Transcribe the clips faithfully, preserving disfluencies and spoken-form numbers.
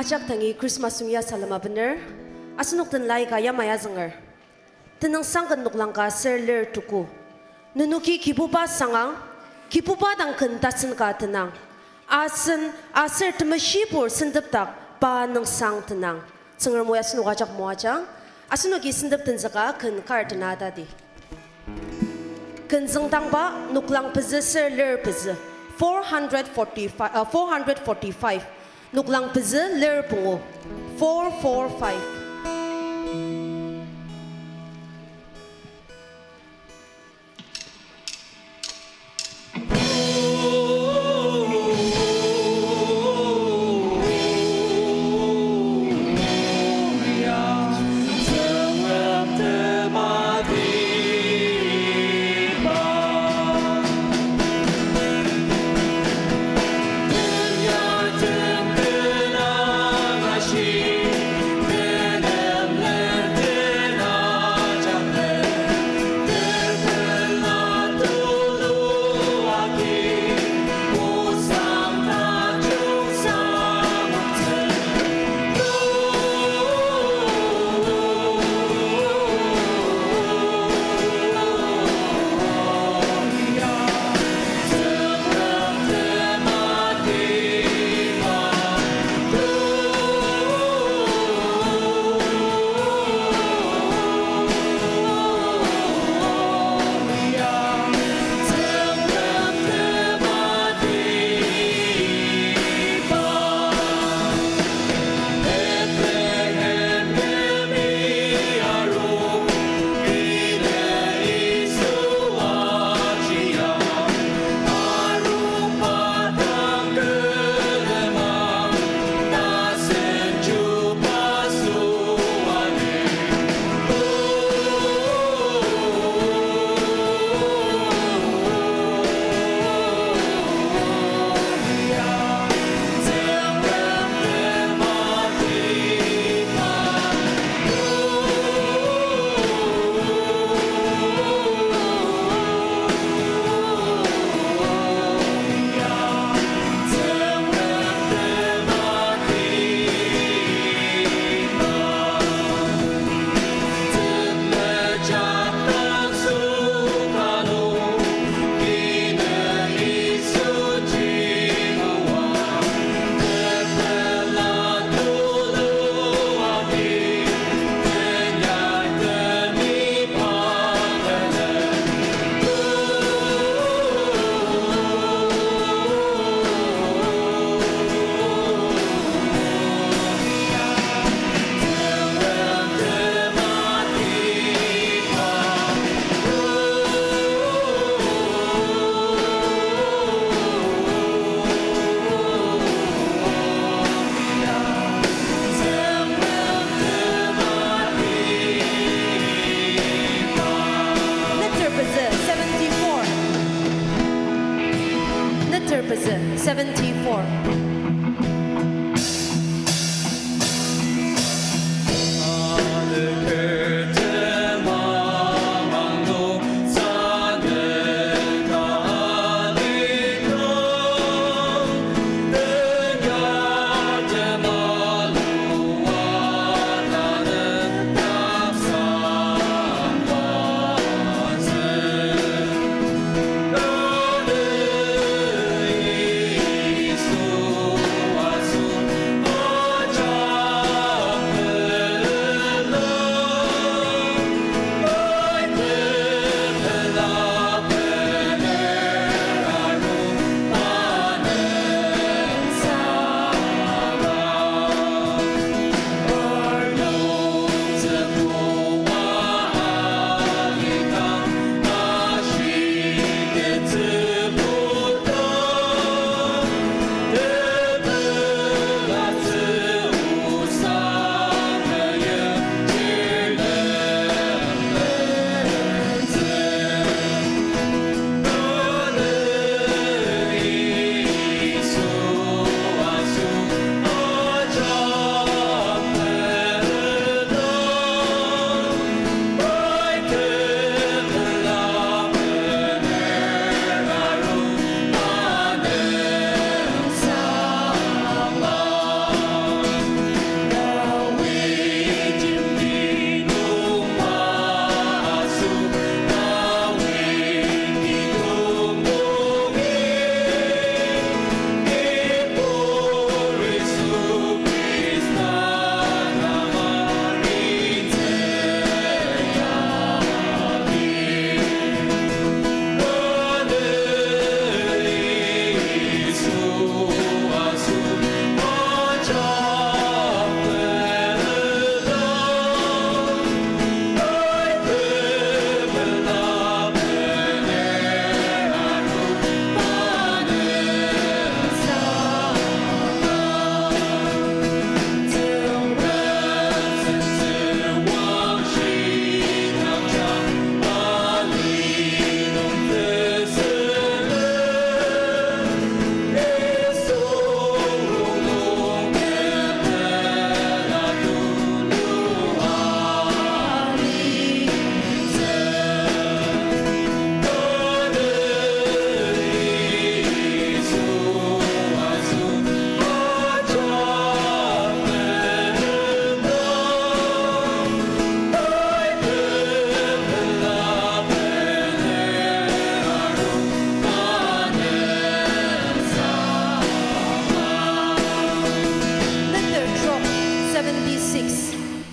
Ajak dangi Christmas nung ya salem abener, asenok den lai ka yamai azünger. Tenüngsang ken noklang ka aser lir tuku. Nenoki Kibuba sangang, Kibuba dang ken tasen ka tenang. Asen, aser temeshibur sentepdak pa nüngsang tenang. Tsüngrem o ya asenok ajak moajang, asenoki sentep tenzüka ken kar tena tadi. Ken züngdangba noklang pezü ser lir pezü, four hundred forty-five, uh, four hundred forty-five. Noklang pezü lir pungu, four four five.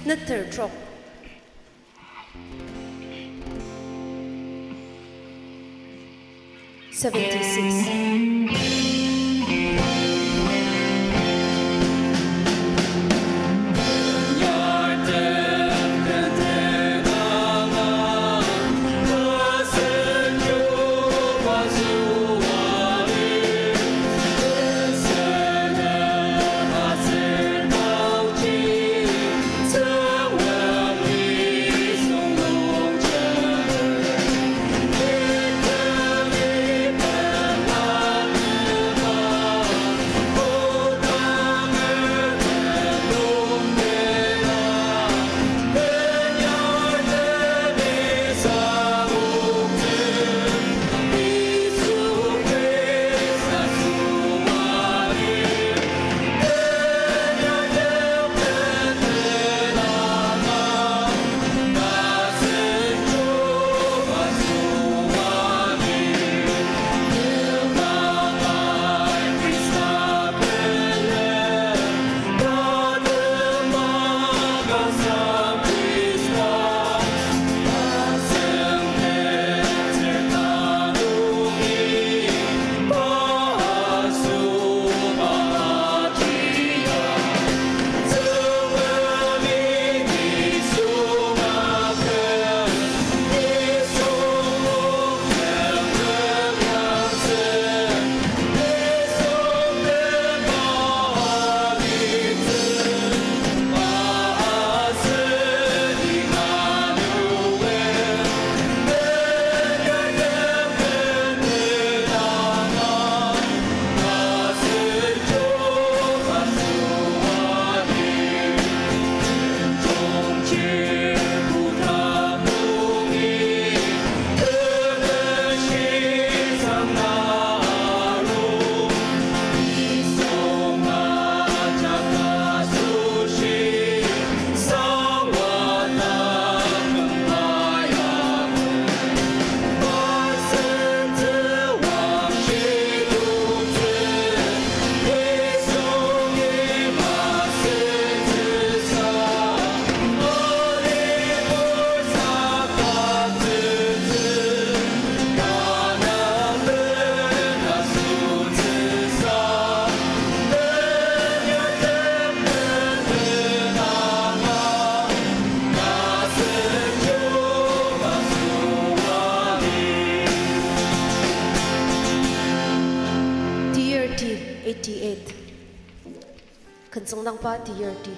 Neter trok. Seventy-six. T R T eighty-eight. Kensüngdangba T R T.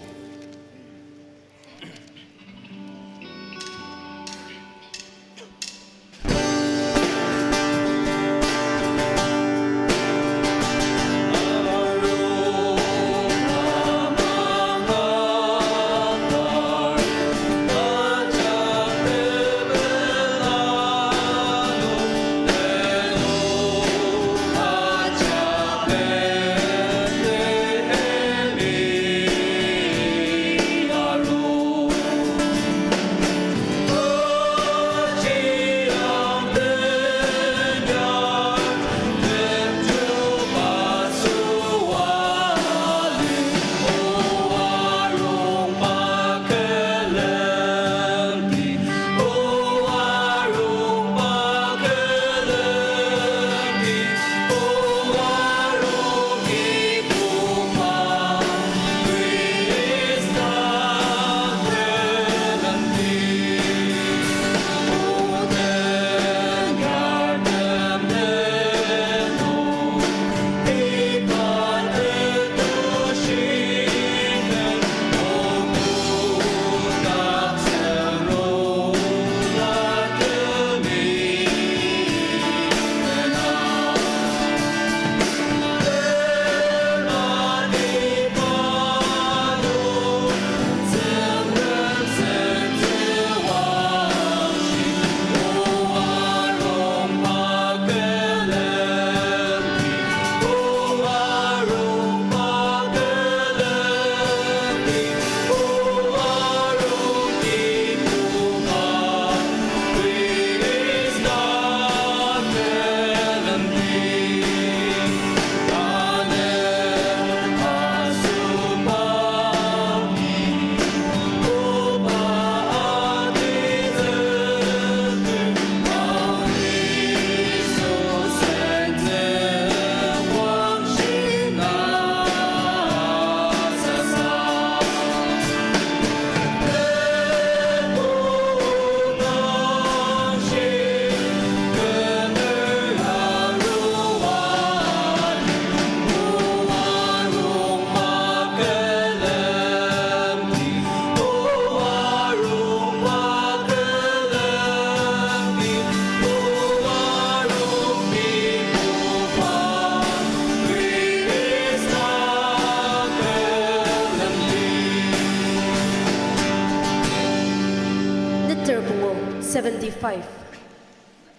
Seventy-five.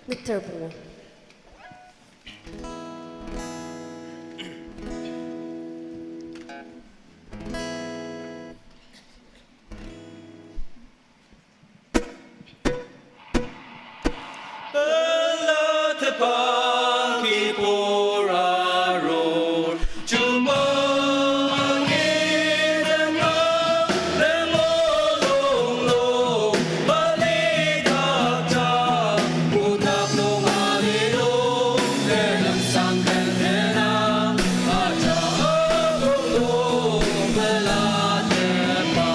Neter pungu. Pelatepa kibur arur, chumangi tenga lemo longlo, balidakja, pudak nung alidong, tenüngsang tentena, aja abonglo, pelatepa.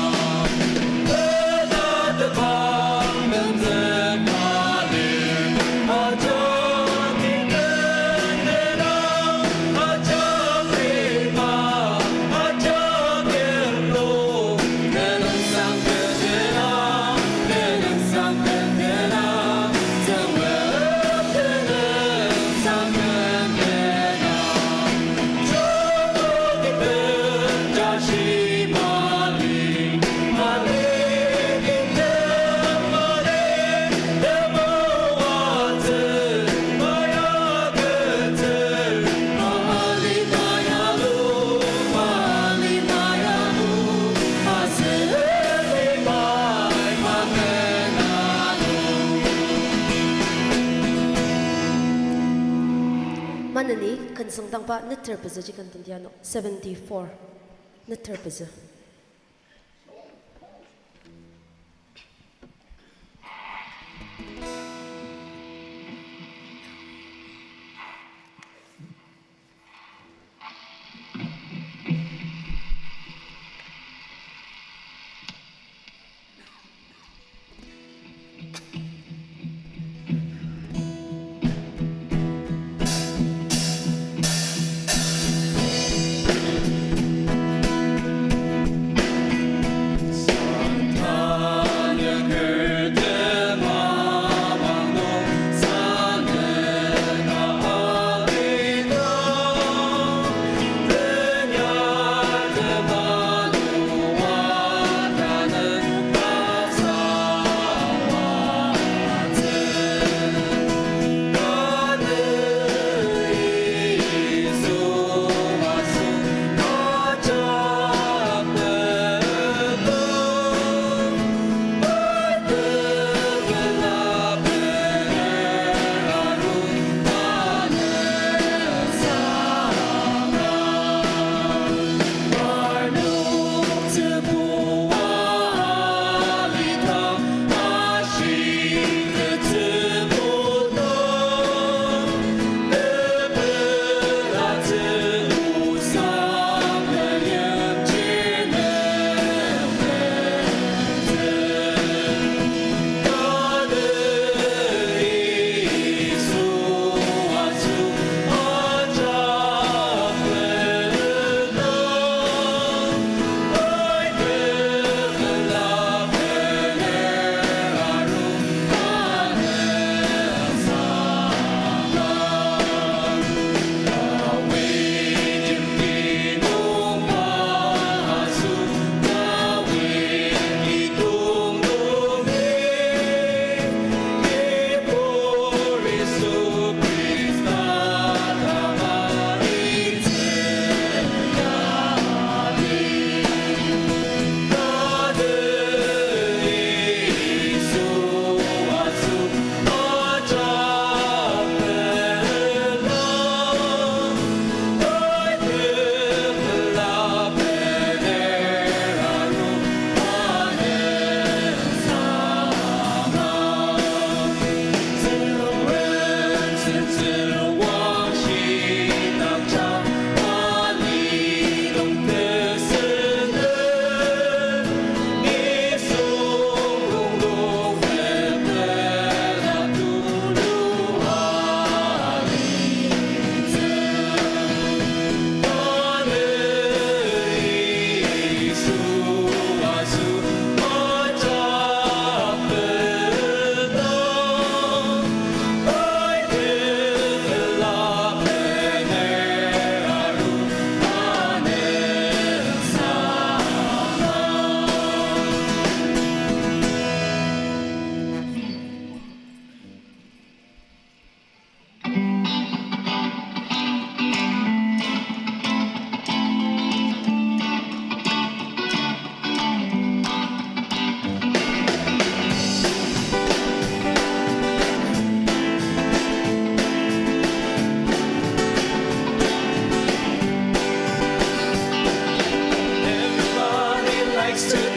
Maneni kensüngdangba neter pezüji kenten tiano, seventy-four, neter pezü.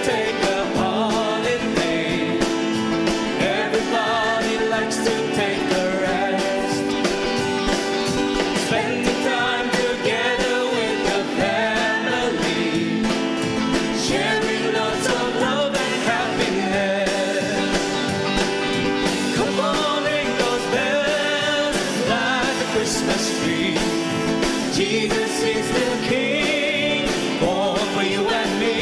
Take a holiday. Everybody likes to take a rest. Spending time together with the family. Sharing lots of love and happiness. Come on, ring those bells, light the Christmas tree. Jesus is the King, born for you and me.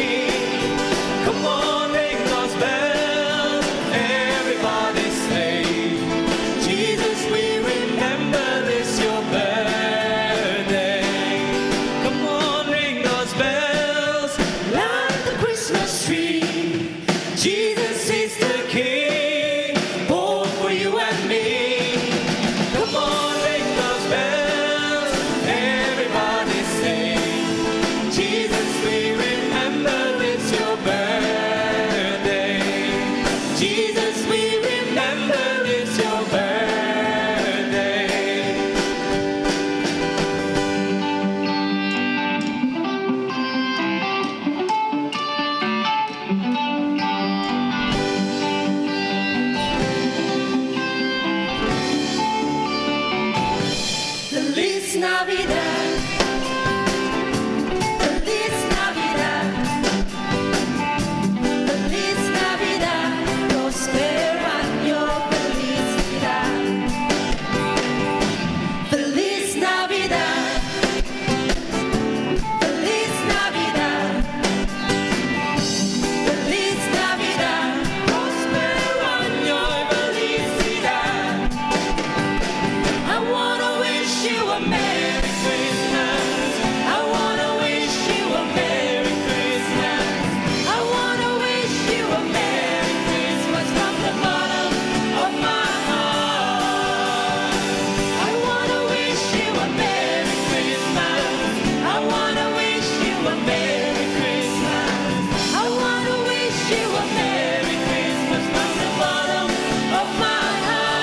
Come on, ring those bells, everybody say, Jesus, we remember this your birthday. Come on, ring those bells, light the Christmas tree. Jesus is the King, born for you and me. Come on, ring those bells, everybody sing. Jesus, we remember it's your birthday. Jesus, we remember it's your birthday. Feliz Navidad. Feliz Navidad. Feliz Navidad. Prospero año, felicidad. Feliz Navidad. Feliz Navidad. Feliz Navidad, prospero año y felicidad. I wanna wish you a Merry Christmas. I wanna wish you a Merry Christmas. I wanna wish you a Merry Christmas from the bottom of my heart. I wanna wish you a Merry Christmas. I wanna wish you a Merry Christmas. I wanna wish you a Merry Christmas from the bottom of my heart.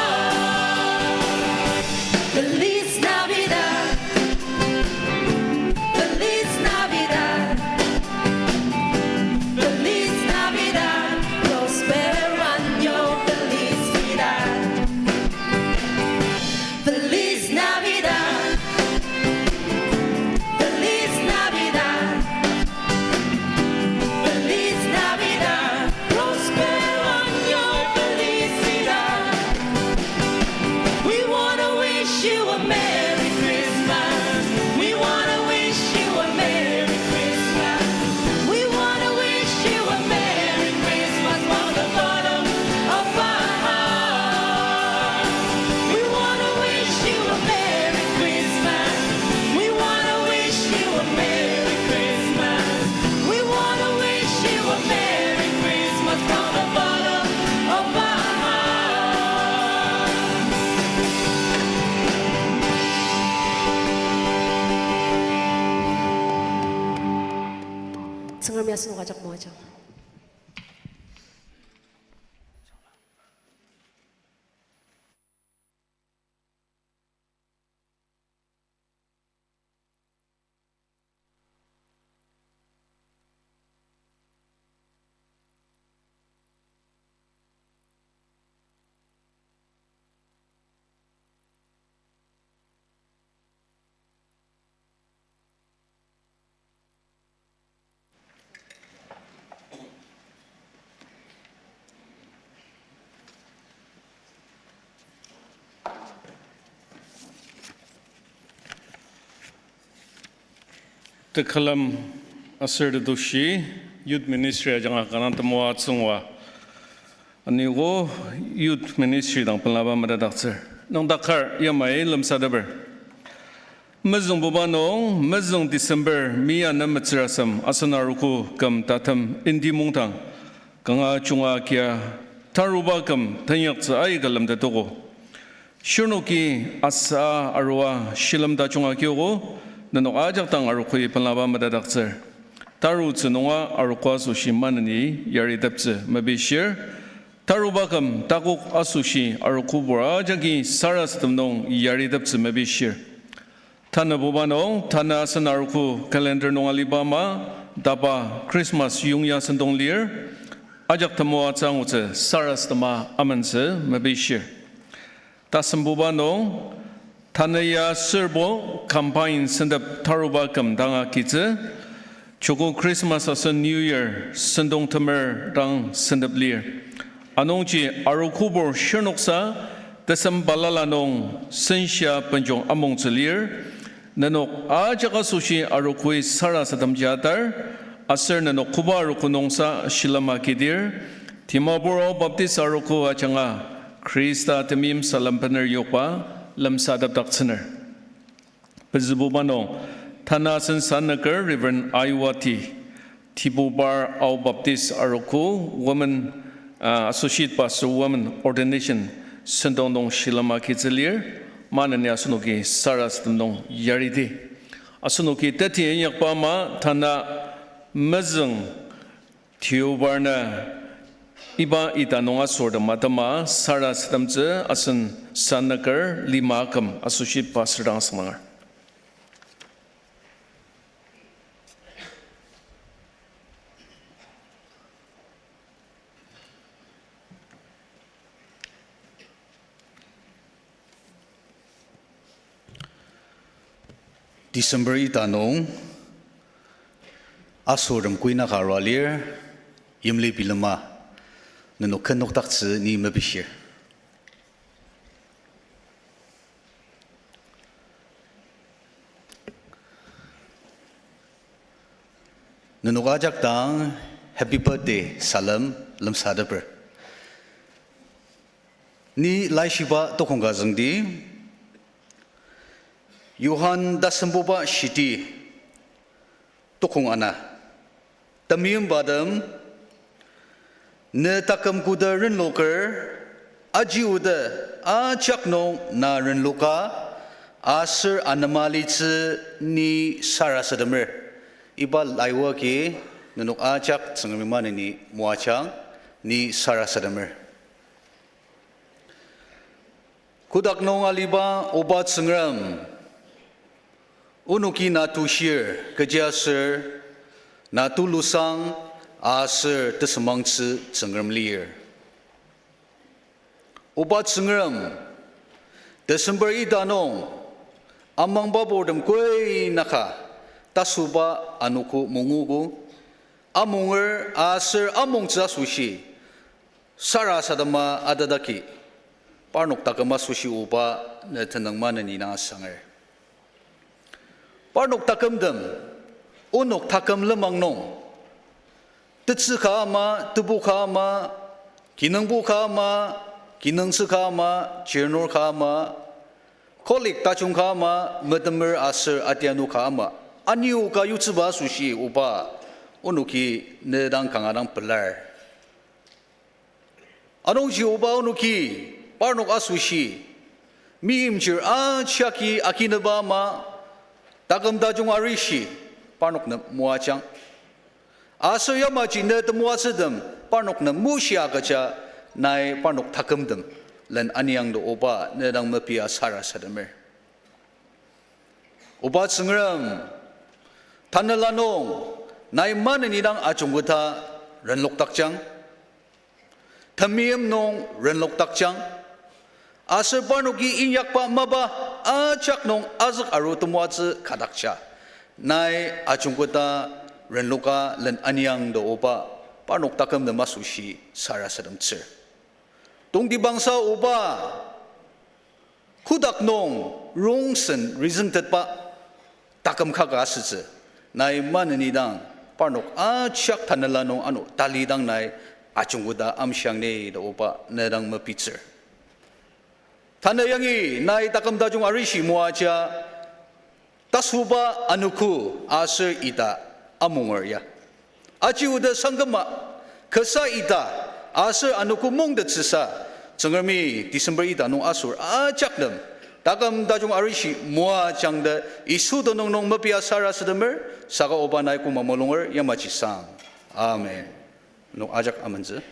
Feliz Navidad. Feliz Navidad. Feliz Navidad. Prospero año, felicidad. Feliz Navidad. Feliz Navidad. Feliz Navidad. Prospero año, felicidad. We wanna wish you a Merry Christmas. We wanna wish you a Merry Christmas. We wanna wish you a Merry Christmas from the bottom of our heart. We wanna wish you a Merry Christmas. We wanna wish you a Merry Christmas. We wanna wish you a Merry Christmas from the bottom of our heart. Tsüngremi asenok ajak moajang. Tekülem aser tetushi Youth Ministry ajanga kanga temoatsü ngua. Aniogo Youth Ministry dang pelaba metetdaktsür. Nüngdakar yamai lemsateper. Mezüngbuba nung, mezüng December, mi ana metsürasem, asen arogo küm tatem, indi mungdang, kanga junga kia, taruba küm, tenyaktsü aika lemtetogo. Shirnoki asa arua shilem tajung agiogo, nenok ajak dang arogoi pelaba metetdaktsür. Tarutsü nunga arogo asoshi maneni yariteptsü mepishir, taruba küm takok asoshi arogobur ajaki sarasadem nung yariteptsü mepishir. Tanabuba nung, tana asen arogo calendar nung aliba ama, Taba Christmas yongya sentong lir, ajak temoatsü angutsü sarasadema amentsü mepishir. Tasembuba nung, tanü ya sürbo combine sentep taruba küm dang agitsü, joko Christmas aser New Year sentong temer dang sentep lir. Anungji arogobur shirnoksa tesem balala nung senshia benjong amongtsü lir. Nenok ajak asoshi arogoi sarasademji atar, aser nenok koba arogo nungsa shilem agidir, Dimapur Ao Baptist Arogo ajanga Khrista temeim salem bener yokba lemsatepdaktsüner. Pezübuba nung, tanü asen sanüker Reverend Aiwati, Diphupar Ao Baptist Arogo Women, uh, Associate Pastor Women Ordination sentong nung shilem agitsü lir, maneni asenoki sarasadem nung yaridi. Asenoki teti inyakba ama tanü mezüng Diphupar nü iba ita nung asürtem atema sarasademtsü asen sanüker lima aküm Associate Pastor dang asüngdanger. December ita nung asürtem koinaka arua lir, yimli bilema nenok ken nokdaktsü ni mepishir. Nenok ajak dang happy birthday salem lemsateper. Ni laishiba tokong ka züngdi, Johan tasembuba shiti tokong ana. Temeimbatem, ne taküm koda renloker, aji oda ajak nung na renloka, aser anema alitsü ni sarasademer. Iba laiwa agi nenok ajak Tsüngremi maneni moajang, ni sarasademer. Kotak nung aliba Oba Tsüngrem, onoki na tushir, kechiaser na tulusang aser tesümangtsü Tsüngrem lir. Oba Tsüngrem, December ita nung, amangba purtem koinaka, tasüba anogo mungugo, amunger aser amongtsü asoshi, sarasadema atadaki, parnok taküm asoshi Oba ne tenüng maneni dang asanger. Parnok takümtem, onok taküm lenmang nung, tetsü ka ama, tebu ka ama, kinungpo ka ama, kinungtsü ka ama, chirnur ka ama, colleague tajung ka ama, metemer aser atianu ka ama, anio ka yutsüba asoshi Oba, onoki ne dang kanga dang pelar. Anungji Oba onoki, parnok asoshi, meimchir ajaki akineba ama, taküm tajung arishi, parnok nem moajang. Aser yamaji ne temoatsütem, parnok nem mushia agüja, nai parnok takümtem, len aniangdo Oba ne dang mepia sarasademer. Oba Tsüngrem, tanela nung, nai maneni dang ajungketa renlokdakjang. Temeim nung renlokdakjang. Aser parnoki inyakba mapa ajak nung azük aru temoatsü kadakja. Nai ajungketa renloka len aniangdo Oba parnok takümtem asoshi sarasademtsür. Tongtibangsa Oba, kotak nung rongsen rizüngtetba taküm kaka asütsü, nai maneni dang parnok ajak tanela nung ano talidang nai ajungketa amshiang ni ta Oba ne dang mepitsür. Tanü yangi nai taküm tajung arishi moaja, tasüba anogo aser ita amunger ya. Aji oda sangküma, kasa ita, aser anogo mungtettsüsa, Tsüngremi December ita nung asür ajak nem, taküm tajung arishi moajang ta Yisu tenüng nung mepia sarasademer, saka Oba nai koma mulunger yamaji sang. Amen. Nok ajak amentsü.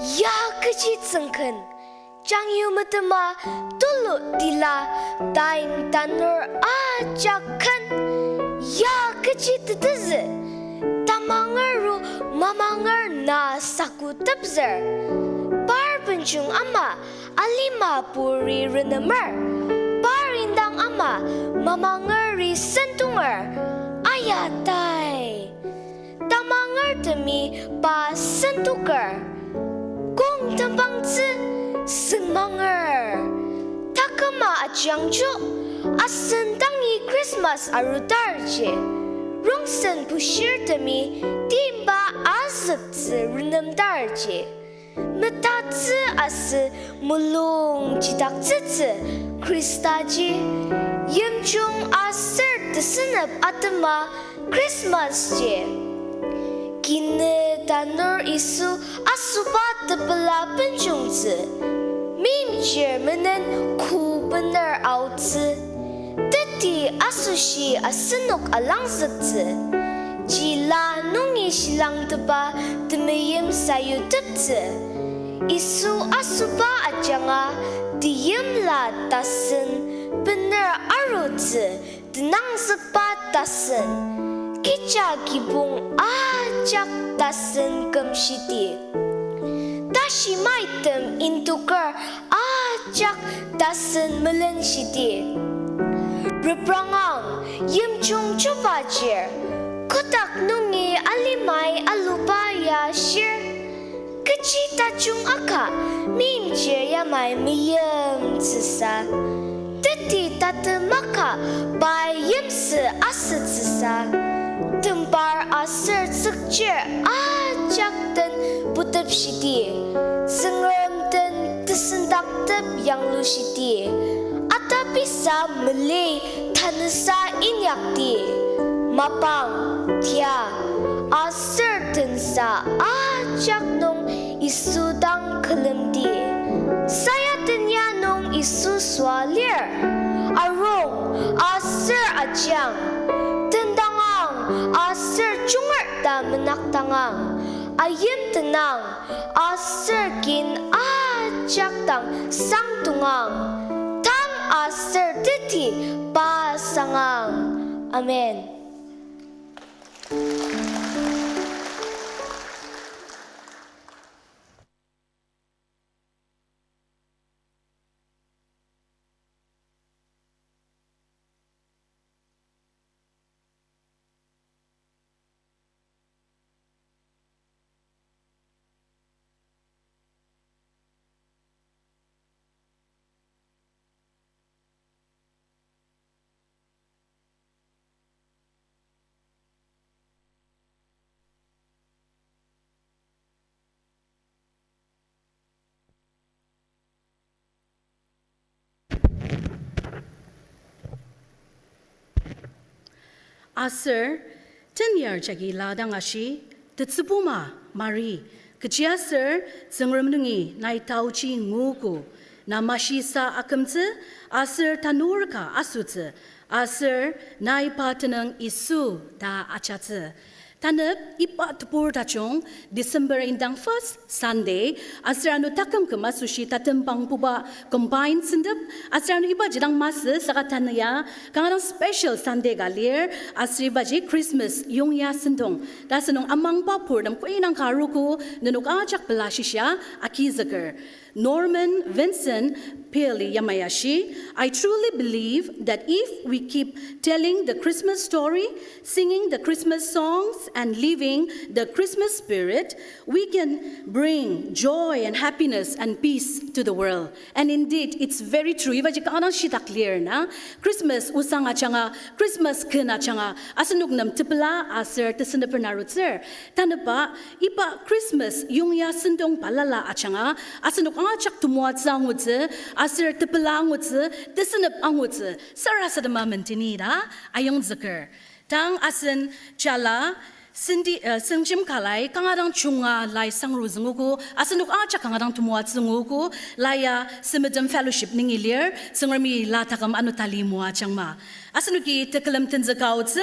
Ya kechi tsüngken, jangyu metema tulu tila, tain tanur ajak ken, ya kechi tetezü, tamanger ro mamanger na sakutepzür. Par benjung ama alima puri renemer, par indang ama mamangeri sentunger. Aya tai! Tamangertemi pa sentuker. Kong tembangtsü süngmanger. Taküma ajangjo, asen dangi Christmas arudarji, rongsen bushirtemi timba azüktsü renemdarji, metatsü asü mulung jidaktsütsü Khristaji, yimjung aser tesünep atema Christmas ji. Kinü tanur Yisu asoba tepela benjungtsü, meimchir menen ko bener aotsü, teti asoshi asenok alangzüktsü, jila nungi shilangteba temeim sayuteptsü. Yisu asoba ajanga teyimla tasen bener arutsü, tenangzükba tasen, kecha kibong ajak tasen kümshiti, tashi maitem indoker ajak tasen melenshiti. Reprangang, yimjung chuba chir, kotak nungi alimai aluba ya shir, kechi tajung aka meimchir yamai meyimtsüsa, teti tatem aka pai yimsü asütsüsa, tembar aser tsükchir ajak den putepshiti, Tsüngrem den tesendaktep yanglushiti, atapisa mali tanüsa inyakti, mapang, tia, aser tensa ajak nung Yisu dang külemdi. Sayaten ya nung Yisu süa lir, arung aser ajiang, tendangang aser junger ta menaktangang, ayim tenang aser kin ajak dang sangtongang, tang aser teti pa sangang. Amen. Aser, tenyar jagi la dang ashi, tetsübuma, Mari, kechiaser Tsüngrem nungi nai taochi nguogo, na mashisa akümtsü, aser tanur ka asütsü, aser nai pa tenüng Yisu ta ajatsü. Tanep iba tebur tajung, December indang first Sunday, aser ano taküm küm asoshi tatembangbuba combine sentep, aser ano iba jidang masü saka tanü ya, kanga dang special Sunday ka lir, aser ibaji Christmas yongya sentong. Ta asünung amangba purtem koi nang ka arogo, nenok ajak pela shishia, agizüker. Norman Vincent Peale yamai ashi, I truly believe that if we keep telling the Christmas story, singing the Christmas songs, and living the Christmas spirit, we can bring joy and happiness and peace to the world. And indeed, it's very true. Ibaji kanga dang shitak lir na. Christmas osang ajanga, Christmas ken ajanga, asenok nem tepela aser tesendeper narutsür. Tanüba, iba Christmas yongya sentong balala ajanga, asenok ajak temoatsü angutsü, aser tepela angutsü, tesendep angutsü, sarasadema menteni ta ayongzüker. Tang asen jala Senti, uh, Sengjim Kalai kanga dang junga lai sangru züngogo, asenok ajak kanga dang temoatsü ngogo, la ya Semitem Fellowship nungi lir, Tsüngremi la taküm ano tali moajangma. Asenoki tekülem tenzüka aotsü,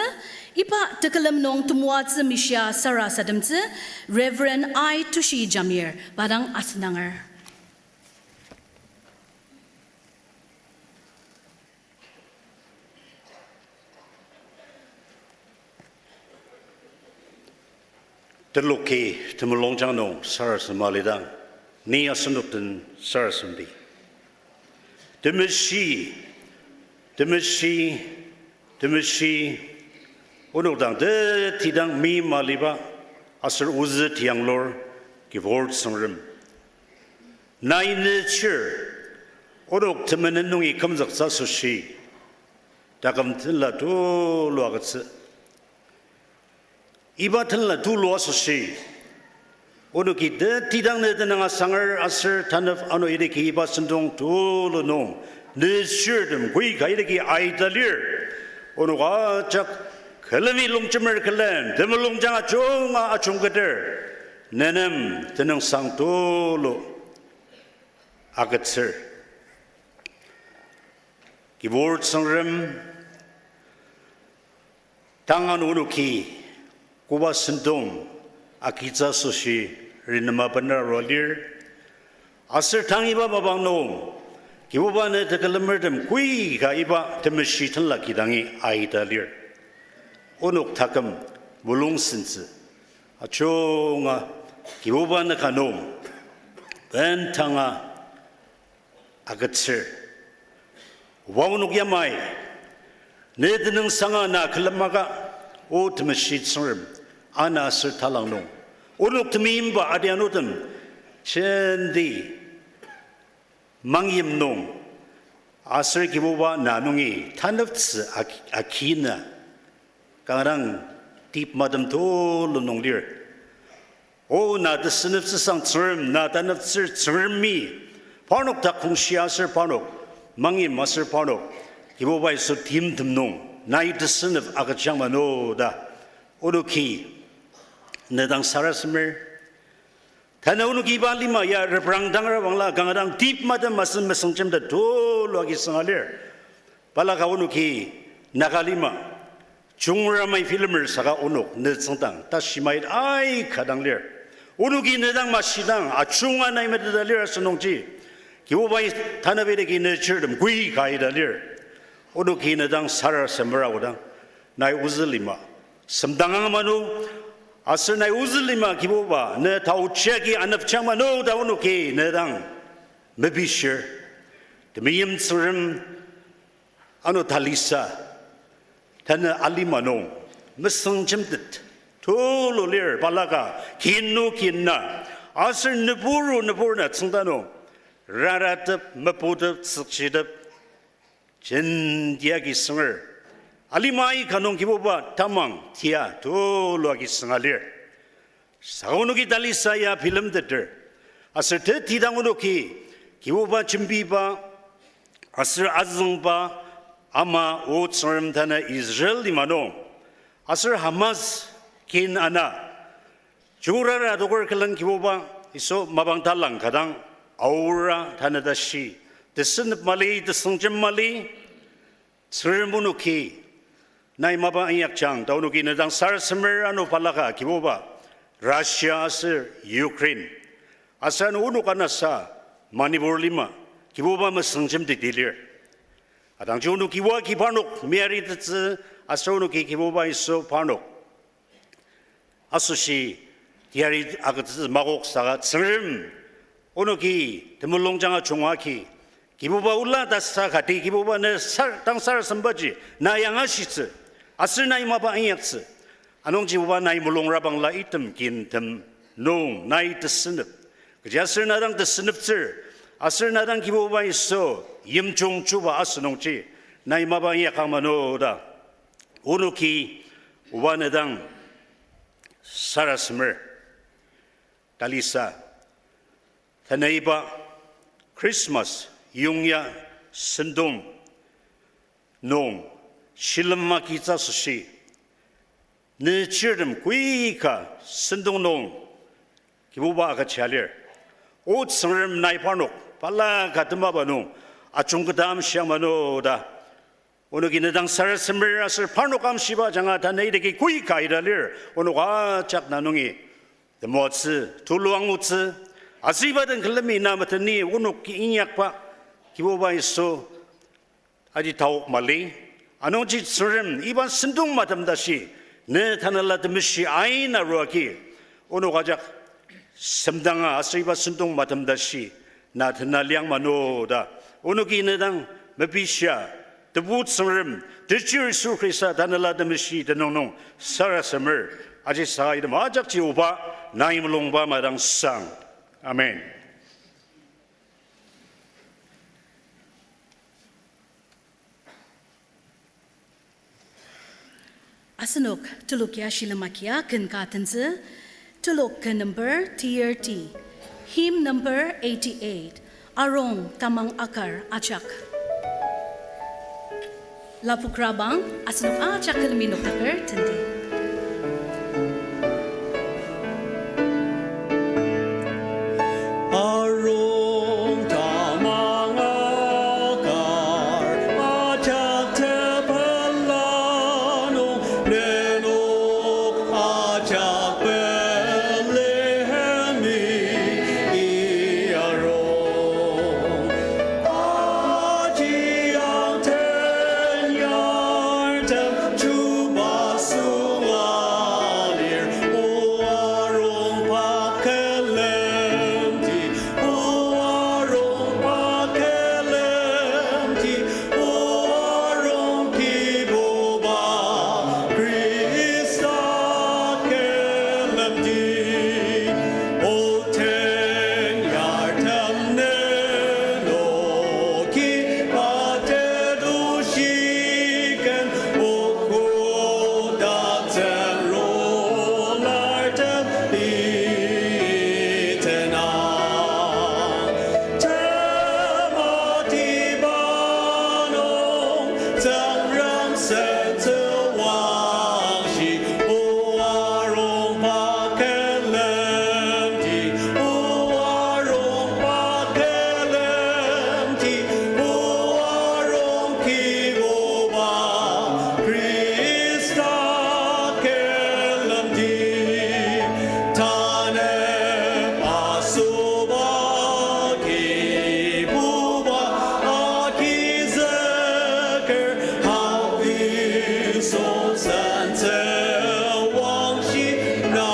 iba tekülem nung temoatsü mishia sarasademtsü, Reverend I Tushi Jamir, pa dang asendanger. Teloki temulungjang nung sarasadema lidang, ni asenok den sarasademdi. Temeshi, temeshi, temeshi, onok dang tetidang meima liba, aser ozü tianglur, Kibur Tsüngrem. Nai ne chir, onok temenen nungi kümzüktsü asoshi, taküm tenla tulu agütsü. Iba tenla tulu asoshi, onoki tetidang ne tenüng asanger aser tanep ano idaki iba sentong tulu nung, ne chirtem koika idaki aita lir. Onok ajak külemi longjemer külen, temulungjang ajunga ajungketer, nenem tenüngsang tulu agütsür. Kibur Tsüngrem, tang ano onoki koba sentong agütsü asoshi renema bener arua lir. Aser tang iba mapang nung, Kibuba ne tekülemertem koika iba temeshi tenla kidangi aita lir. Onok taküm mulung sentsü ajunga Kibuba ne ka nung bendanga agütsür. Oba onok yamai, ne tenüngsanga na külemaka, O temeshi Tsüngrem, ana aser talang nung, onok temeimba adianutem, jenti mangyim nung, aser Kibuba na nungi taneptsü ak-, akina, kanga dang tip matem tulu nung lir. O na tesüneptsüsang Tsüngrem, na taneptsür Tsüngremi, parnok dak kongshi aser parnok, mangyim aser parnok, Kibuba Yisu timtem nung, nai tesünep agüjang mano ta, onoki, ne dang sarasademer. Tanü onoki iba lima ya reprang dangra bangla kanga dang tip matem asen mesüngjemtet tulu agi sünga lir. Balaka onoki Naga lima jungra mai bilemer saka onok ne tsüngdang tashimait aika dang lir. Onoki ne dang mashidang ajunga nai meteta lir asünungji, Kibubai tanü idaki ne chirtem koika aita lir. Onoki ne dang sarasademer aodang, nai ozü lima semdangang mano, aser nai ozü lima Kibuba ne taochi agi anepjang mano ta onoki ne dang mepishir. Temeim Tsüngrem, ano talisa, tanü alima nung, mesüngjemtet tulu lir balaka, kinu kina, aser nüburu nübur na tsüngda nung, raratep, meputep, tsükchitep, jenti agi sünger. Alima aika nung Kibuba tamang tia tulu agi sünga lir. Saka onoki talisa ya bilemteter. Aser tetidang onoki Kibuba jembiba, aser azüngba, ama O Tsüngrem tanü Israel lima nung, aser Hamas kin ana, jurara adoker külen Kibuba Yisu mapang talang kadang aora tanü tashi, tesünep mali, tesüngjem mali, Tsüngrem onoki nai mapa inyakjang ta onoki ne dang sarasademer. Ano balaka Kibuba, Russia aser Ukraine, aser ano onok anasa Manipur lima, Kibuba mesüngjemteti lir. Atangji onoki oa ki parnok meyaritettsü, aser onoki Kibuba Yisu parnok asoshi teyari agütsütsü makok saka Tsüngrem, onoki temulungjang ajunga agi, Kibuba ola tasa kati Kibuba ne sar-, dang sarasadebaji na yangashitsü, aser nai mapa inyaktsü. Anungji Oba nai mulungra bangla item kintem nung nai tesünep, kechiaser na dang tesüneptsür, aser na dang Kibuba Yisu yimjung chuba asünungji nai mapa inyakang mano ta onoki Oba ne dang sarasademer. Talisa, tanü iba Christmas yongya sentong nung shilem agitsü asoshi, ne chirtem koika sentong nung Kibuba agüja lir. O Tsüngrem, nai parnok balaka temaba nung ajungketa amshiang mano ta onoki ne dang sarasademer aser parnok amshiba ajanga tanü idaki koika ita lir. Onok ajak na nungi temoatsü, tulu angutsü, aser iba den külemi na meteni onoki inyakba Kibuba Yisu, aji taok mali. Anungji Tsüngrem, iba sentong matem tashi ne Tanela Temeshi aina aruagi onok ajak semdanga aser iba sentong matem tashi na tena liang mano ta onoki ne dang mepishia, Tebu Tsüngrem, Techir Yisu Khrista Tanela Temeshi tenüng nung sarasademer. Aji saka item ajakji oba nai mulungba madangsang. Amen. Asenok telok ya shilem agia ken ka tentsü, telok ken number thirty, hymn number eighty-eight, Arung Tamang Akar Ajak. Lapokrabang, asenok ajak külemi noktaker tenti. Arung tamang akar ajak tepela nung nenok ajak Bethlehemi arung. Ajiang tenyartem chuba sünga lir, o arung pa külemdi, o arung pa külemdi, o arung Kibuba Khrista külemdi. O tenyartem nenoki patetushi ken, o kotak tenrolartem itenang. Tematiba nung Tsüngrem sentsü wangshi, o arung pa külemdi, o arung pa külemdi, o arung Kibuba Khrista külemdi. Tanü asüba Kibuba agizüker, hau Yisu sentsü wangshi na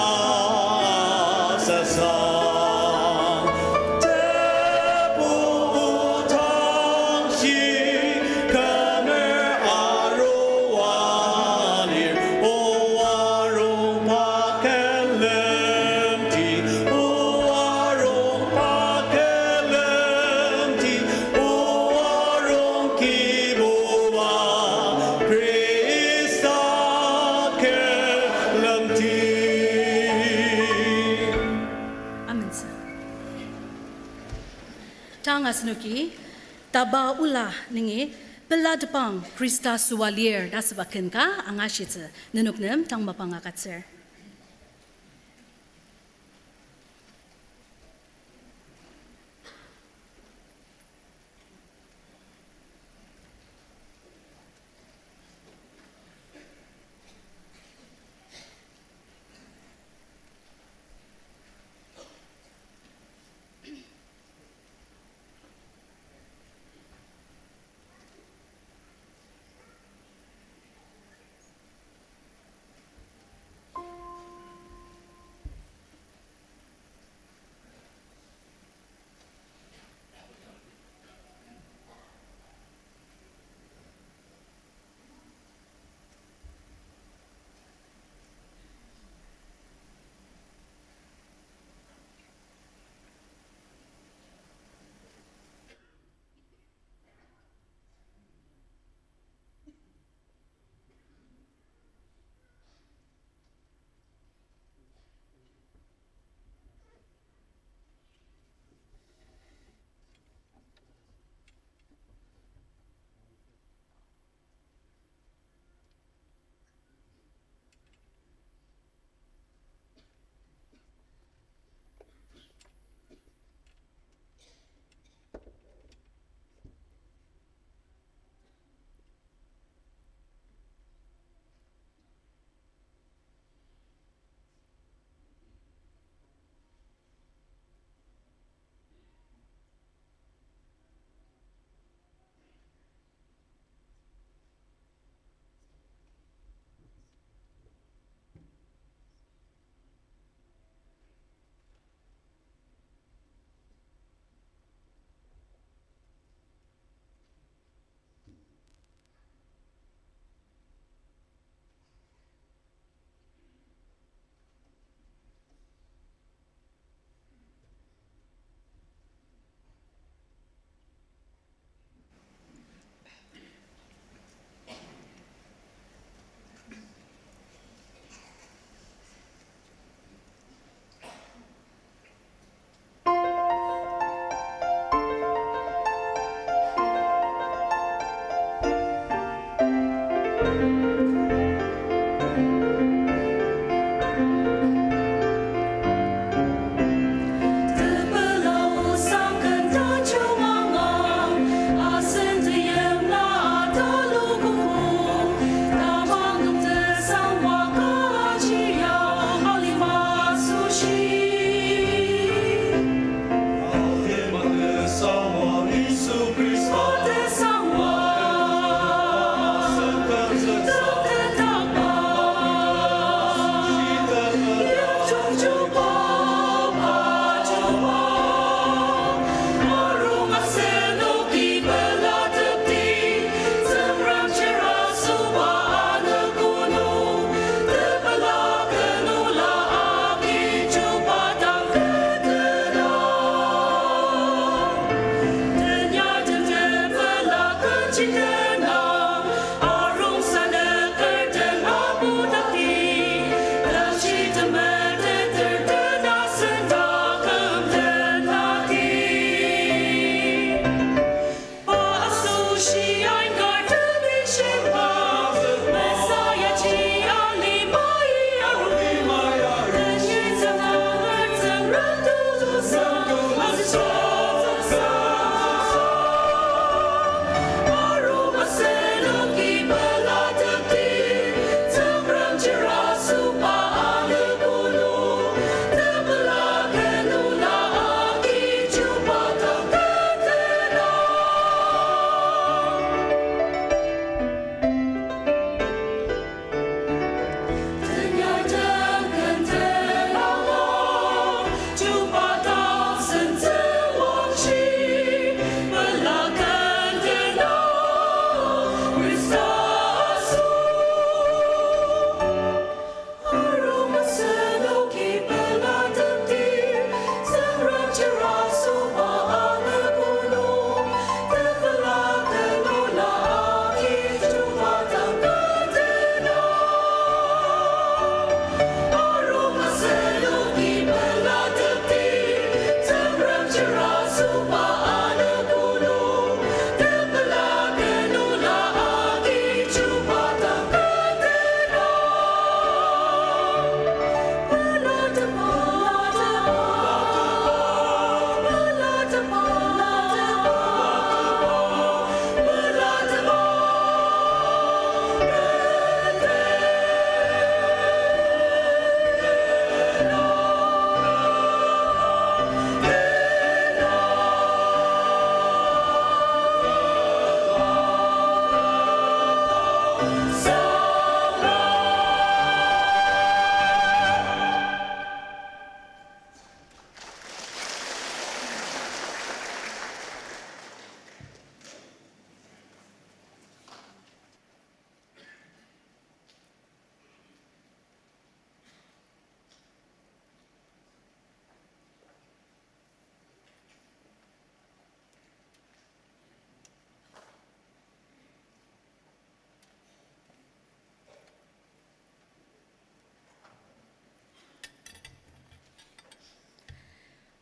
sasa. Tebu tangshi kümer arua lir, o arung pa külemdi, o arung pa külemdi, o arung Kibuba Khrista külemdi. Amentsü. Tang asenoki, taba ola nungi, pelatepang Khrista süa lir ta asüba ken ka angashitsü, nenok nem tang mapang agütsür.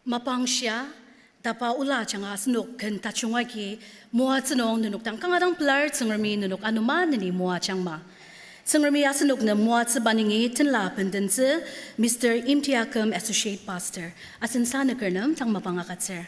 Mapang shia, tapa ola ajanga asenok ken tajung agi moatsü nung nenok dang kanga dang pelar. Tsüngremi nenok ano maneni moajangma. Tsüngremi asenok nem moatsüba nungi tenla bendentsü Mister Imtiakum, Associate Pastor. Asen sanüker nem tang mapang agütsür.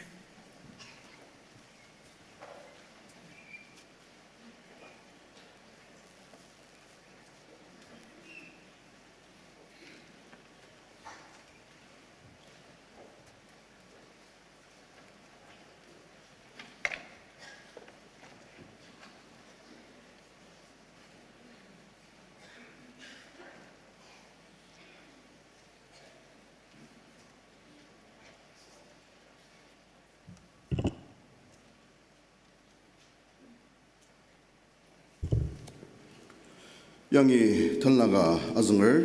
Yangi tenla ka azünger,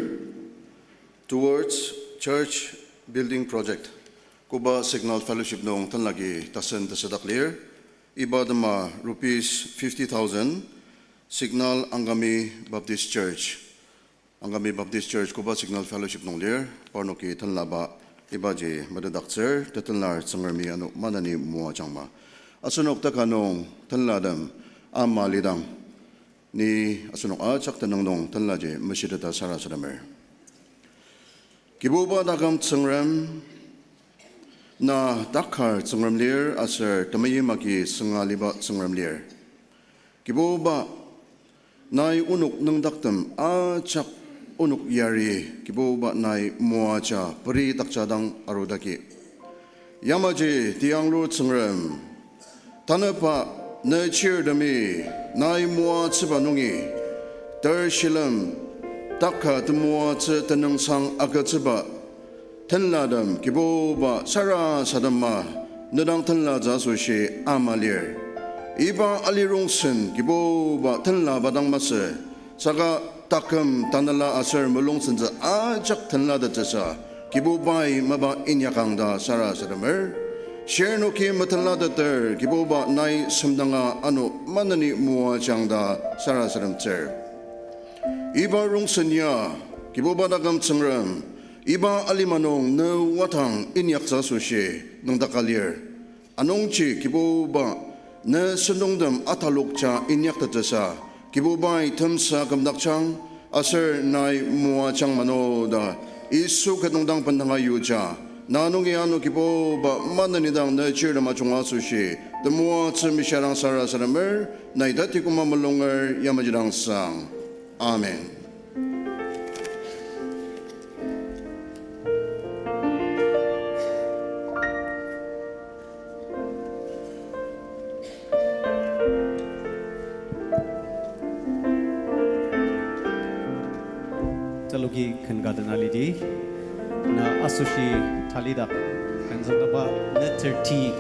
towards church building project, koba Signal Fellowship nung tenla agi tasen tesüdak lir, iba tema rupees fifty thousand, Signal Angami Baptist Church. Angami Baptist Church koba Signal Fellowship nung lir, parnoki tenlaba ibaji metetdaktsür, tetenlar Tsüngremi ano maneni moajangma. Asenok taka nung tenlatem ama lidang, ni asenok ajak tenüng nung tenlaji meshiteta sarasademer. Kibuba taküm Tsüngrem, na takar Tsüngrem lir aser temeim agi sünga liba Tsüngrem lir. Kibuba, nai onok nüngdaktem ajak onok yari, Kibuba nai moaja peri takjadang arudaki. Yamaji tiyanglur Tsüngrem, tanüba ne chirtemi nai moatsüba nungi, ter shilem taka temoatsü tenüngsang agütsüba tenlatem Kibuba sarasadema nedang tenlatsü asoshi ama lir. Iba alirongsen Kibuba tenlaba dang masü, saka taküm tanela aser mulungsentsü ajak tenlatettsüsa, Kibubai mapa inyakang ta sarasademer. Shirnoki metenlateter Kibuba nai semdanga ano maneni moajang ta sarasademtsür. Iba rongsen ya, Kibuba taküm Tsüngrem, iba alima nung ne wadang inyaktsü asoshi nüngdaka lir. Anungji Kibuba, ne sentongtem atalokja inyaktettsüsa, Kibubai temsa kümdakjang, aser nai moajang mano ta, Yisu ket nungdang bendanga yuja, na nungi ano Kibuba maneni dang ne chirtem ajunga asoshi temoatsü mishia dang sarasademer, nai tati koma mulunger yamaji dang sang. Amen. Taloki ken ka dena lidi, na asoshi talidak, kenzüngdaba letter T,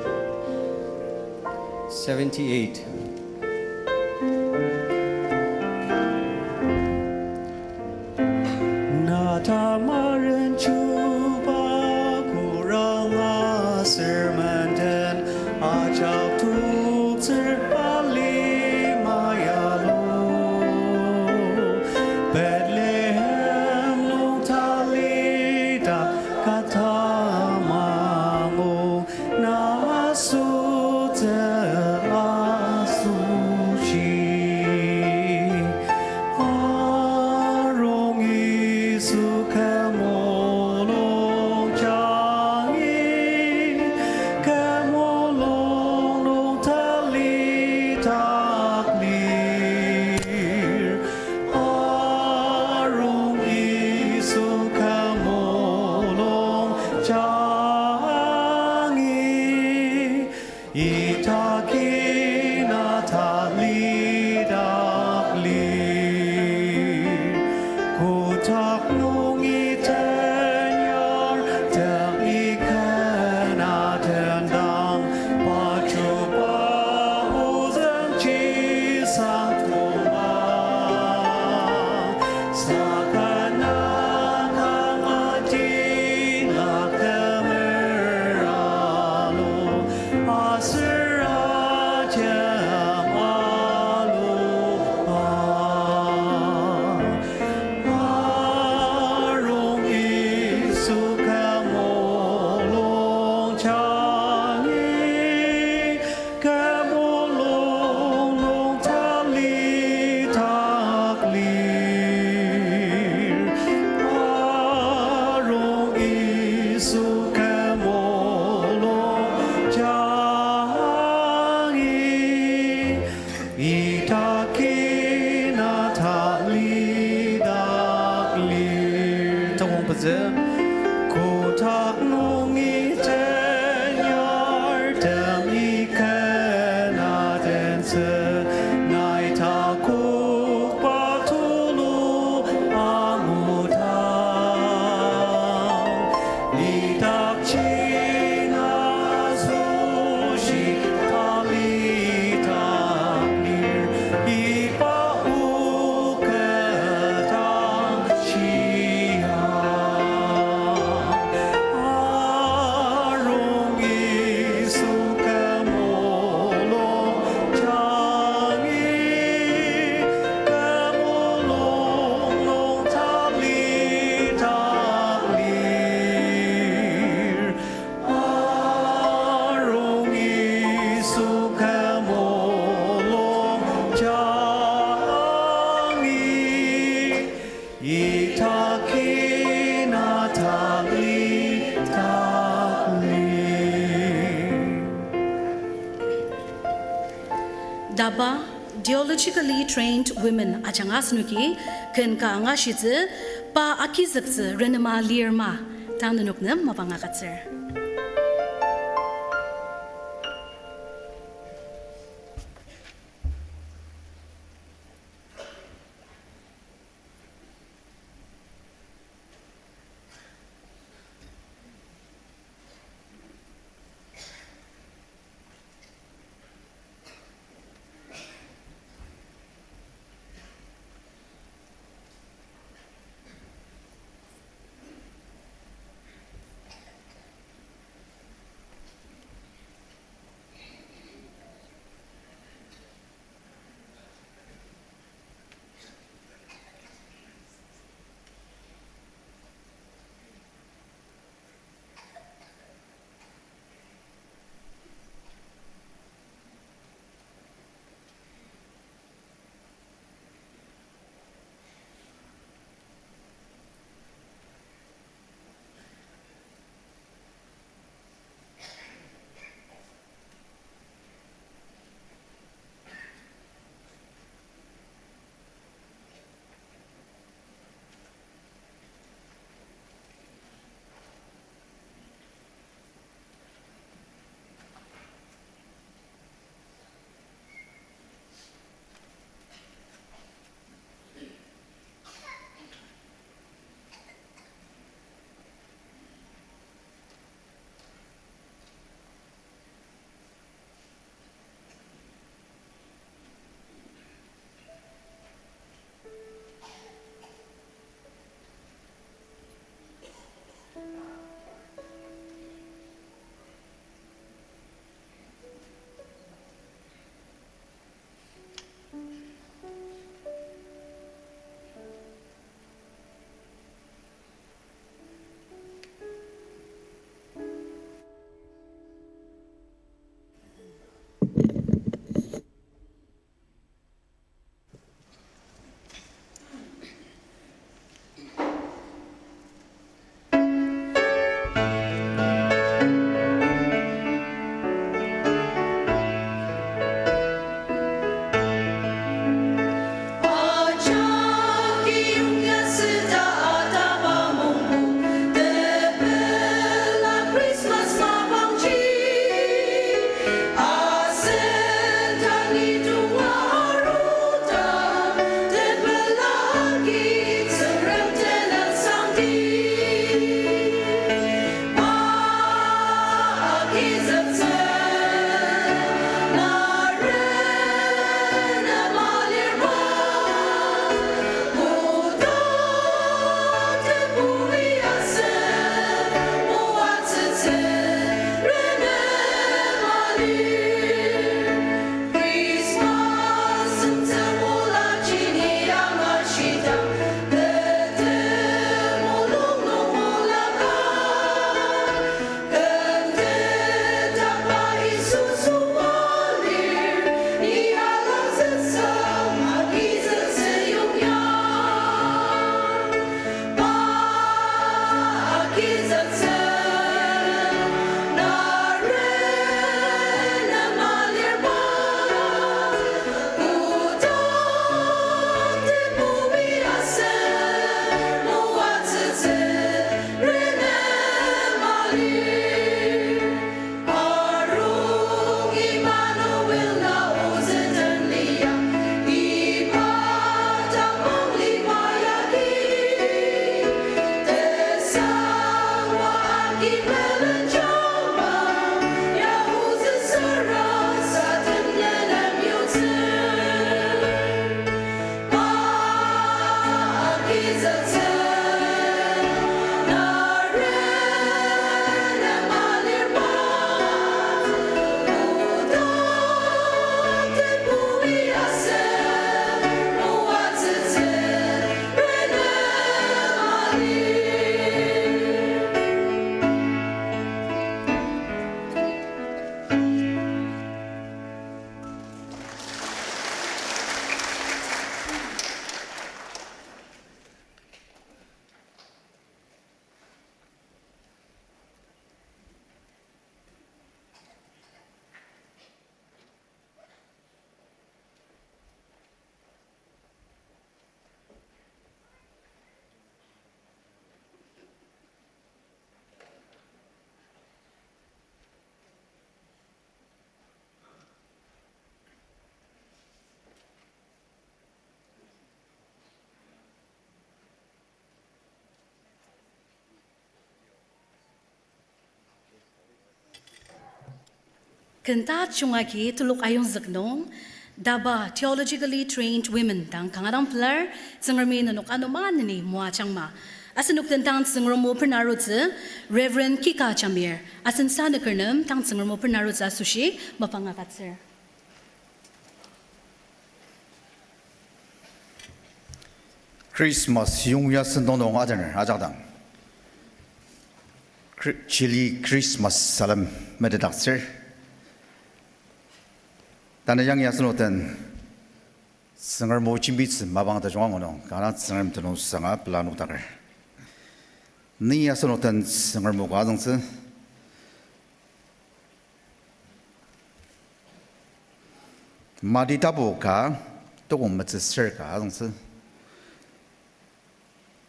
seventy-eight. Na tamaren chuba kurang aser menden ajak toktsür alima yalo. Bethlehem nung talidak ka tamangu na asotsü asoshi. Arung Yisu kü mulung jangi, kü mulung nung talidak lir. Arung Yisu kü mulung jangi, idaki na talidak lir. Kotak nungi tenyar dak ikena tendang, pa chuba ozüng chisang tongba. Saka na kanga tilak temer alu, aser ajem alu a. Arung Yisu kü mulung Zem kotak nungi tenyar temi kena tentsü, nai takokba tulu angudang. Idakji na asoshi talidak lir, iba o kü dang shia. Arung Yisu kü mulung jangi, kü mulung nung talidak lir. Arung Yisu kü mulung jangi, idaki na talidak lir. DABA, Theologically Trained Women ajanga asenoki ken ka angashitsü, pa agizüktsü renema lir ma, tang nenok nem mapang agütsür. Ken tajung agi telok ayongzük nung, DABA, Theologically Trained Women dang kanga dang pelar, Tsüngremi nenok ano maneni moajangma. Asenok den dang Tsüngrem o benarutsü, Reverend Kika Jamir, asen sanüker nem dang Tsüngrem o benarutsü asoshi mapang agütsür. Christmas yongya sentong nung atener ajak dang, Chri-, Chili Christmas salem metetdaktsür. Tanü yangi asenok den Tsüngrem o jembitsü mapang tajung angu nung, kanga Tsüngrem tenüngsanga pelar nokdaker. Ni asenok den Tsüngrem o ka azüngtsü. Mati tapu ka, tukong metsüsür ka azüngtsü.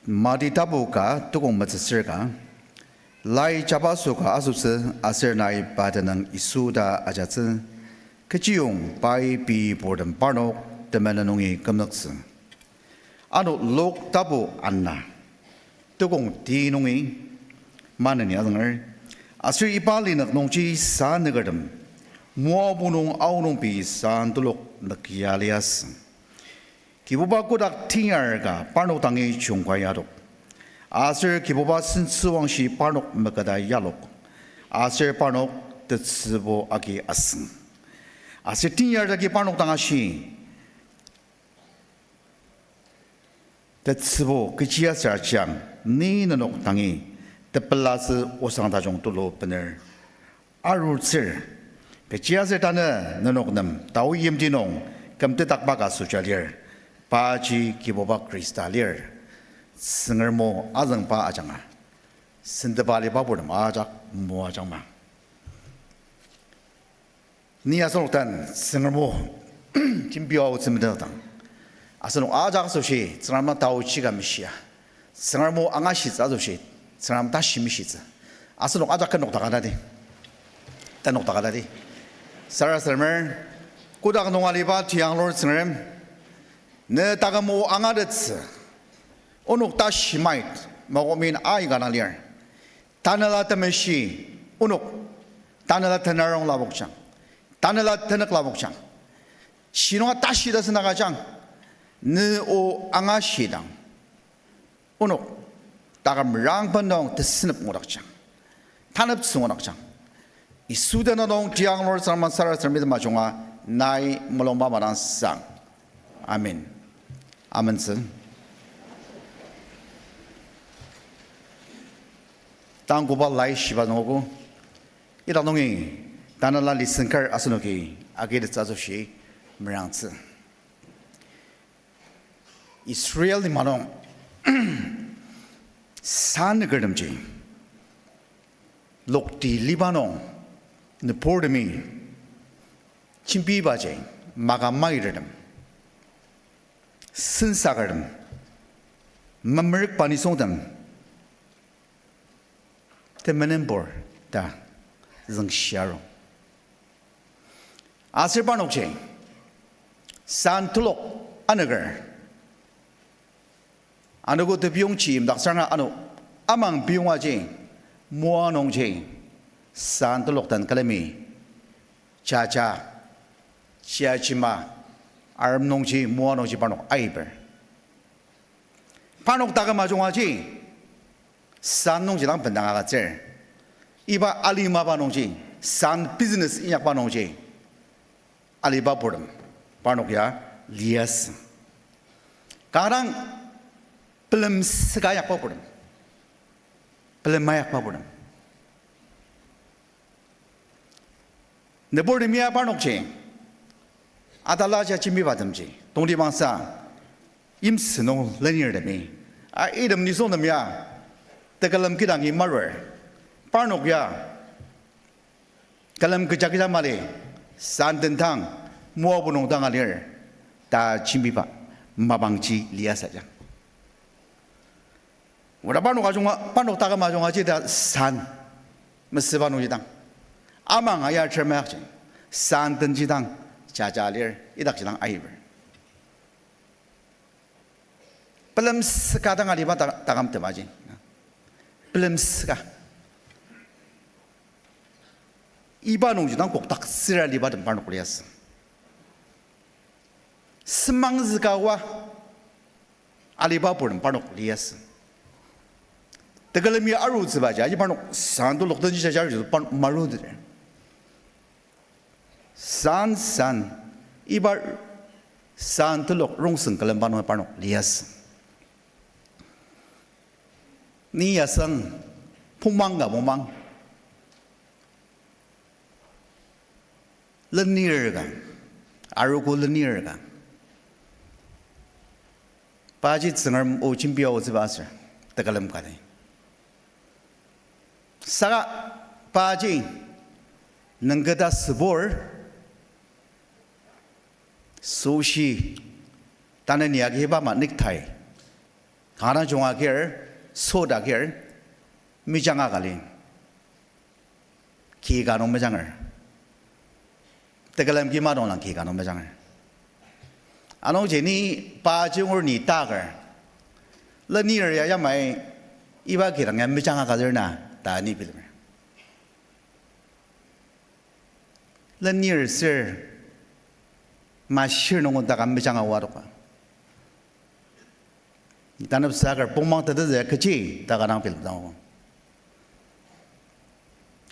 Mati tapu ka, tukong metsüsür ka. Lai jabaso ka asotsü, aser nai pa tenüng Yisu ta ajatsü. Kechiyong pai pei purtem parnok temenen nungi kümnüktsü. Ano Luk tapu ana, tukong ti nungi maneni azünger. Aser iba linük nungji sanükertem, Moabu nung aonung pei san telok nükjia liasü. Kibuba kotak tenyar ka parnok dangi jungka yadok. Aser Kibuba sentsüwangshi parnok meketa yalok. Aser parnok tetsübo agi asüng. Aser tenyar jagi parnok dang ashi, tetsübo kechiaser ajang, ni nenok dangi tepelatsü osang tajung tulu bener arutsür. Kechiaser tanü nenok nem tao yimti nung kümtetdakba ka süja lir, paji Kibuba Khrista lir. Tsüngrem o azüngba ajanga sentepa aliba purtem ajak moajangma. Ni asenok den Tsüngrem o jembi aotsü metetdang, asenok ajak asoshi Tsüngrem dang taochi ka meshia. Tsüngrem o angashitsü asoshi Tsüngrem tashi meshitsü. Asenok ajak kenok takatadi. Tenok takatadi. Sarasademer, kotak nung aliba tianglur Tsüngrem, ne taküm o angatettsü onok tashi mait, makomin aika dang lir. Tanela temeshi onok, tanela tenarong lapokjang, tanela tenük lapokjang, shinunga tashi tasen agüjang, ne o angashidang, onok taküm rangben nung tesenep ngudakjang, taneptsü ngudakjang. Yisu tenüng nung tianglur Tsüngrem sarasademi temajunga nai mulungba madang sang. Amen. Amentsü. Tangkoba laishiba nungogo, idak nungi tanela lesson kar asenoki agitettsü asoshi merangtsü. Israel lima nung sanükertemji lokti liba nung nüburtemi jembibaji, maka mairtem, sensakertem, memerükba nisungtem temenenbur ta züngshiaru. Aser parnokji san telok anüker, anogo tepiyongji imdaksanga ano amang piyongaji moa nungji san telok den külemi jaja, jiajima, arem nungji, moa nungji parnok aiber. Parnok taküm ajungaji san nungji dang bendang agütsür. Iba alimaba nungji, san business inyakba nungji aliba purtem parnok ya liasü. Kanga dang pelem süka inyakba purtem, pelem ayakba purtem. Nüburtemi ya parnokji, atalaja jembibatemji tongtibangsa yimsü nung lenirtemi, a, item nisungtem ya tekülem kidangi marur. Parnok ya külem kecha kecha mali, san tendang, Moab nung dang alir ta jembiba mapangji liasü ja. Oda parnok ajunga, parnok taküm ajungaji ta san mesüba nungji dang, amang aya termayakji, san tenji dang jaja lir, idakji dang aiber. Pelem süka dang aliba ta-, taküm temaji. Pelem süka. Iba nungji dang kokdaktsüra alibatem parnok liasü. Semangzüka oa aliba purtem parnok liasü. Tekülemi arutsübaji, aji parnok san telok den ji jajar ji parnok marutsü. San, san, iba san telok rongsen külemba nung parnok liasü. Ni yasang pungmang ka pungmang. Lenir ka, arogo lenir ka. Paji Tsüngrem o jembia otsüba aser, tekülem ka di. Saka paji nüngketa sübur, süshi, tanü ni agi iba ama necktie, kanga junga kir, soda kir, mejanga ka lir. Ki ka nung mejanger. Tekülem ki madong lang ki ka nung mejanger. Anungji ni paji ngur ni taker, lenir ya yamai iba kidang ya mejanga ka lir na ta ni bilemer. Lenir sür mashir nung taka mejanga oa adokba. Tanepsaker pungmang tetezü kechi ta kanga bilemdang.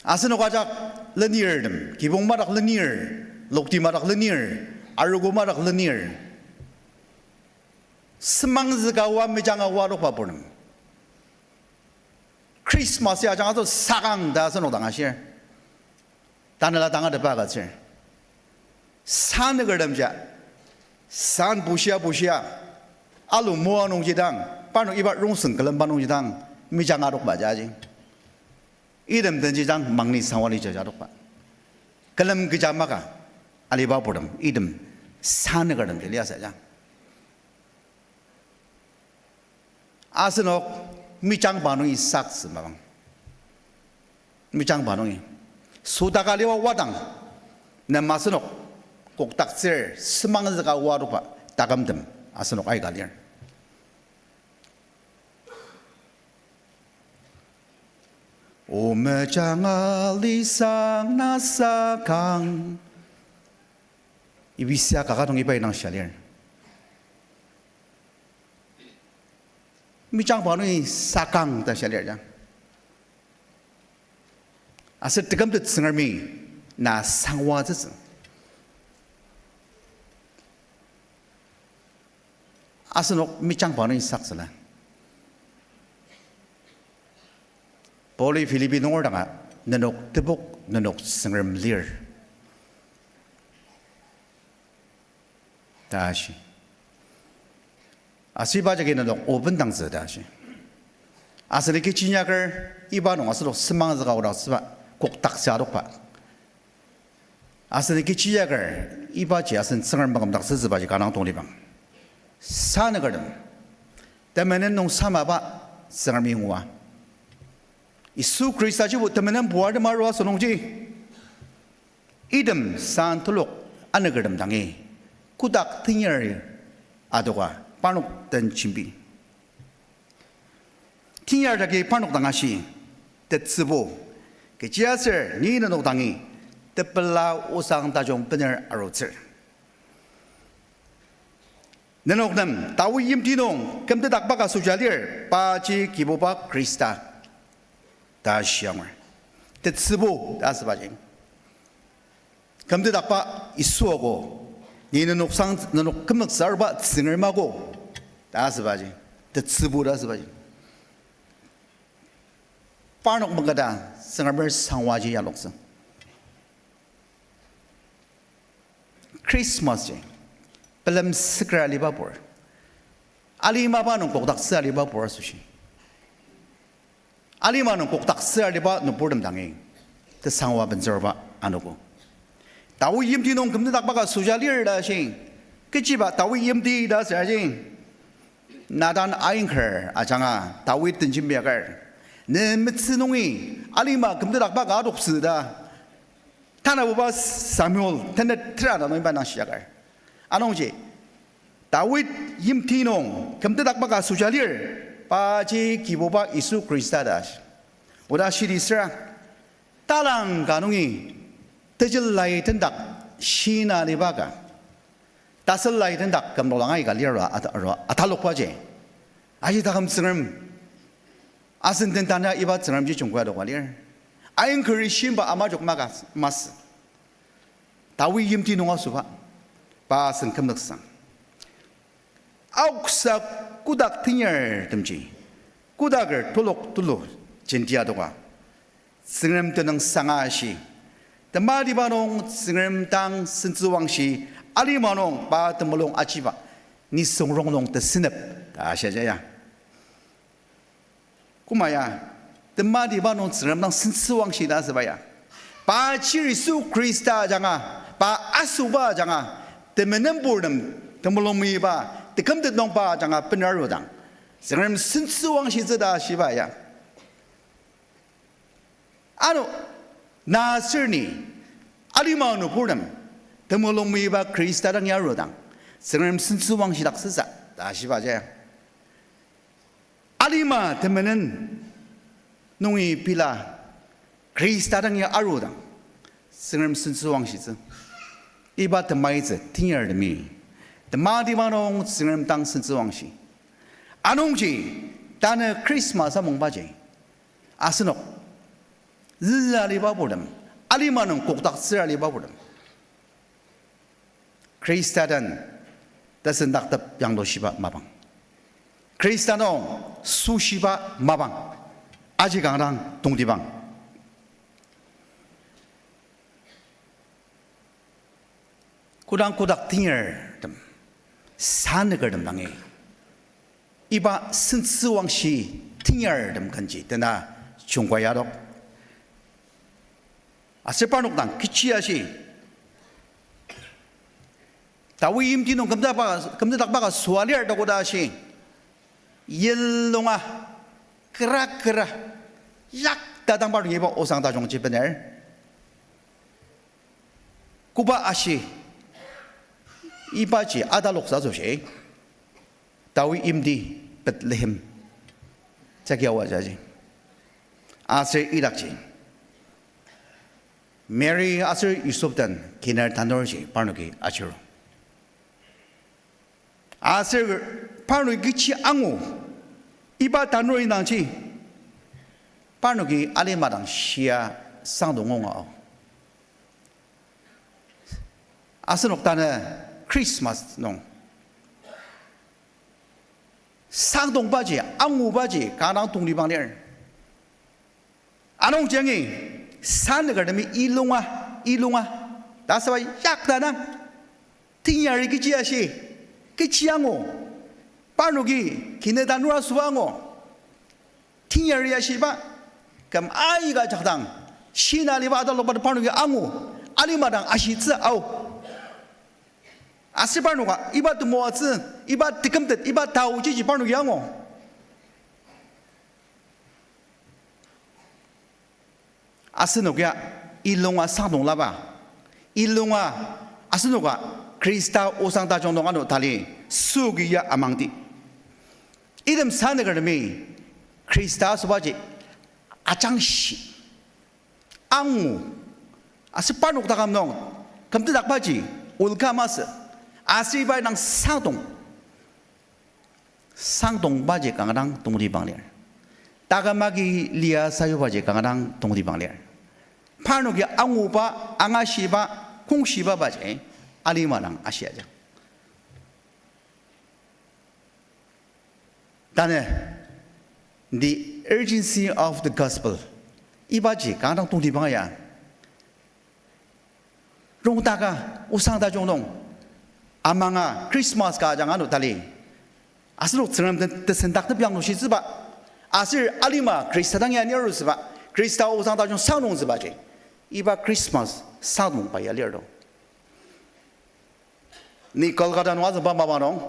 Asenok ajak lenirtem, kibong madak lenir, lokti madak lenir, arogo madak lenir, semangzüka oa mejanga oa adokba purtem. Christmas ya ajanga ato sakang ta asenok dang ashir. Tanela tangatetba agütsür. Sanükertemji, san bushia bushia, alu moa nungji dang, parnok iba rongsen külemba nungji dang, mejanga adokba jaji. Item denji dang mangni sangwali jaja adokba. Külem kecha maka aliba purtem, item sanükertemji liasü ja. Asenok mejangba nungi saktsü mapang. Mejangba nungi. Sodaka aliba wadang, nem asenok kokdaktsür semangzüka oa adokba takümtem asenok aika lir. O mejanga lisang na sakang. Ibisa kaka nung iba inang shia lir. Mejangba nungi sakang ta shia lir ja. Aser tekümtet Tsüngremi na sangwatsütsü. Asenok mejangba nungi saktsüla. Pauli Philippi nunger danga, nenok tebok, nenok Tsüngrem lir ta shi. Aser iba jagi nenok o bendangtsü ta shi. Asen kechi inyaker, iba nung asenok semangzüka odaktsüba, kokdaktsü adokba. Asen kechi inyaker, ibaji asen Tsüngrem makümdaktsütsübaji kanga tongtibang. Sanükertem, temenen nung samaba Tsüngremi ngua. Yisu Khrista jibo temenen buartem arua asünungji, item san telok anükertem dangi, kotak tenyar adoka parnok den jembi. Tenyar jagi parnok dang ashi, tetsübo, kechiaser ni nenok dangi tepela osang tajung bener arutsür. Nenok nem Dawid yimti nung kümtetdakba ka süja lir, paji Kibuba Khrista ta shiangur. Tetsübo ta asübaji. Kümtetdakba Yisu ako, ni nenok sang, nenok kümzüktsü aruba Tsüngrem ako ta asübaji. Tetsübo ta asübaji. Parnok mangketa Tsüngremer sangwaji yaloktsü. Christmas ji pelem süker aliba pur. Alimaba nung kokdaktsü aliba pur asoshi, alima nung kokdaktsü aliba nüburtem dangi tesangwa benzürba anogo. Dawid yimti nung kümtetdakba ka süja lir ta shi. Kechiba Dawid yimti ta süra ji? Natan ainker ajanga Dawid den jembiaker, ne metsü nungi alima kümtetdakba ka adoktsü ta tanabuba Samuel tenet tera ta nung iba dang shiaker. Anungji Dawid yimti nung kümtetdakba ka süja lir, paji Kibuba Yisu Khrista ta. Oda shidi süra, talang ka nungi Tejel lai tendak shina liba ka, tasel lai tendak kümdang aika lir arua at-, arua atalokbaji, aji taküm Tsüngrem asen den tanü iba Tsüngremji jungkua adoka lir. Ain keri shimba ama jok maka masü. Dawi yimti nung asüba, pa asen kümzüksang. Aoksa kotak tenyartemji, kotaker telok tulu jenti adoka, Tsüngrem tenüng sanga ashi, tematiba nung Tsüngrem dang sentsüwangshi, alima nung pa temulung achiba, nisung rongnung tesenep ta ashia ya. Koma ya, tematiba nung Tsüngrem dang sentsüwangshi ta asüba ya, pa chir Yisu Khrista ajanga, pa asoba ajanga, temenenburtem, temulung meyiba, tekümtet nung pa ajanga bener arudang, Tsüngrem sentsüwangshitsü ta ashiba ya. Ano, na aser ni, alima nüburtem, temulung meyiba Khrista dangi arudang, Tsüngrem sentsüwangshidaktsütsü ta ashibaji, alima temenen nungi pila Khrista dangi arudang, Tsüngrem sentsüwangshitsü. Iba temaitsü tenyartemi, tematiba nung Tsüngrem dang sentsüwangshi. Anungji, tanü Christmas amungbaji, asenok züa aliba purtem, alima nung kokdaktsür aliba purtem, Khrista den tesendaktep yanglushiba mapang, Khrista nung süshiba mapang, aji kanga dang tongtibang. Kodang kotak tenyartem, sanükertem dangi, iba sentsüwangshi tenyartem kenji tena jungkwa yadok. Aser parnok dang kechi ashi, Dawi yimti nung kümdakba, kümdakba ka süa lir ta koda ashi, yilunga kera kera yakta dang parnoki iba osang tajungji bener. Koba ashi, ibaji ataloksa asoshi, Dawi yimti Bethlehem jagi awajaji. Aser idakji Mary aser Yosep den kiner tanurji parnoki achiru. Aser parnoki kechi angu, iba tanur indangji parnoki alima dang shia sangdong ngunga ao. Asenok tanü Christmas nung sangdongbaji, angubaji kanga dang tongtibang lir. Anungji yangi sanükertemi ilunga, ilunga ta süba yakta dang, tenyari kechi ashi, kechi angu, parnoki kiner tanur asüba angu, tenyari ashiba, küm aika jakdang shina aliba atalokba parnoki angu, alima dang ashitsü ao. Aser parnoka iba temoatsü, iba tekümtet, iba taoji ji parnoki angu. Asenok ya ilunga sangdonglaba, ilunga asenoka Khrista osang tajung nung ano tali süoki ya amangdi. Item sanükertemi Khrista asübaji ajangshi, angu, aser parnok taküm nung kümtetdakbaji welcome asü, aser iba indang sangdong, sangdongbaji kanga dang tongtibang lir. Taküm agi lia sayubaji kanga dang tongtibang lir. Parnoki anguba, angashiba, kongshiba baji alima dang ashiaja. Tanü, the urgency of the gospel, ibaji kanga dang tongtibang ya. Rongtaka osang tajung nung, amanga Christmas ka ajanga ano tali, asenok Tsüngrem te-, tesendaktep yanglushitsüba, aser alima Khrista dangi anir arutsüba, Khrista osang tajung sangdongtsübaji, iba Christmas sangdongba ya lir to. Ni Kolkata nung azüngba mapa nung,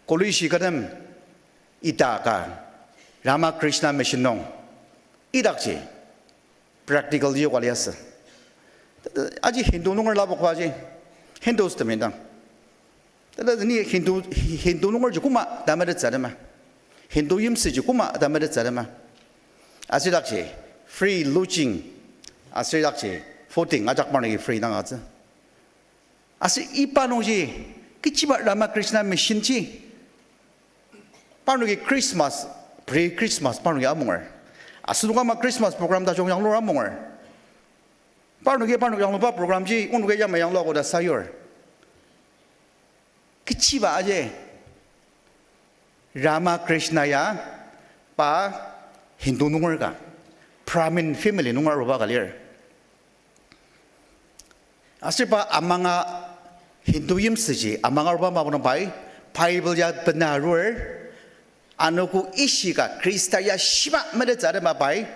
college kü tem ita ka Ramakrishna Mission nung idakji practical yoga liasü. Aji Hindu nunger lapokbaji, Hindus temidang. Tala ni Hindu, Hindu nungerji koma tametettsü atema, Hindu yimsüji koma tametettsü atema. Aser idakji free lodging, aser idakji Voting ajak parnoki free dang agütsü. Aser iba nungji, kechiba Ramakrishna Mission ji, parnoki Christmas, pre-Christmas parnoki amunger. Asenok ama Christmas program tajung yanglur amunger. Parnoki parnok yangluba program ji, onoki yamai yanglu ako ta sayur. Kechiba aji, Ramakrishna ya, pa Hindu nunger ka, Brahmin family nunger aruba ka lir. Aser pa amanga Hindu yimsüji amanga aruba mapang nung pai, Bible ya bena arur, anogo ishika Khrista ya shiba metettsü atema pai,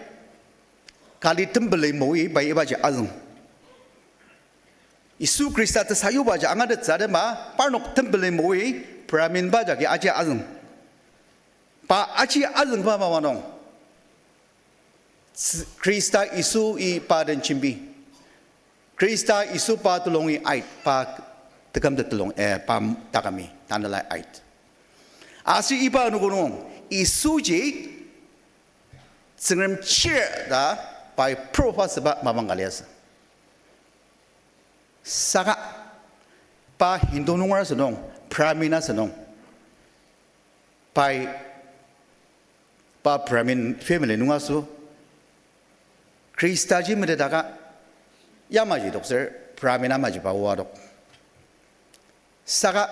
kali temple-i moi pai ibaji azüng. Yisu Khrista tesayubaji angatettsü atema, parnok temple-i moi, Brahmin ba jagi aji azüng. Pa aji azüngba mapang nung, Khrista Yisu-i pa den jembi. Khrista Yisu pa telungi ait, pa tekümtet telung, eh, pa takümi, tanelai ait. Aser iba anogo nung, Yisuji Tsüngrem chir ta pai proof asüba mapang ka liasü. Saka pa Hindu nunger asünung, Brahmin asünung, pai pa Brahmin family nung aso, Khristaji metetaka, yamaji toktsür, Brahmin amaji pa oa tok. Saka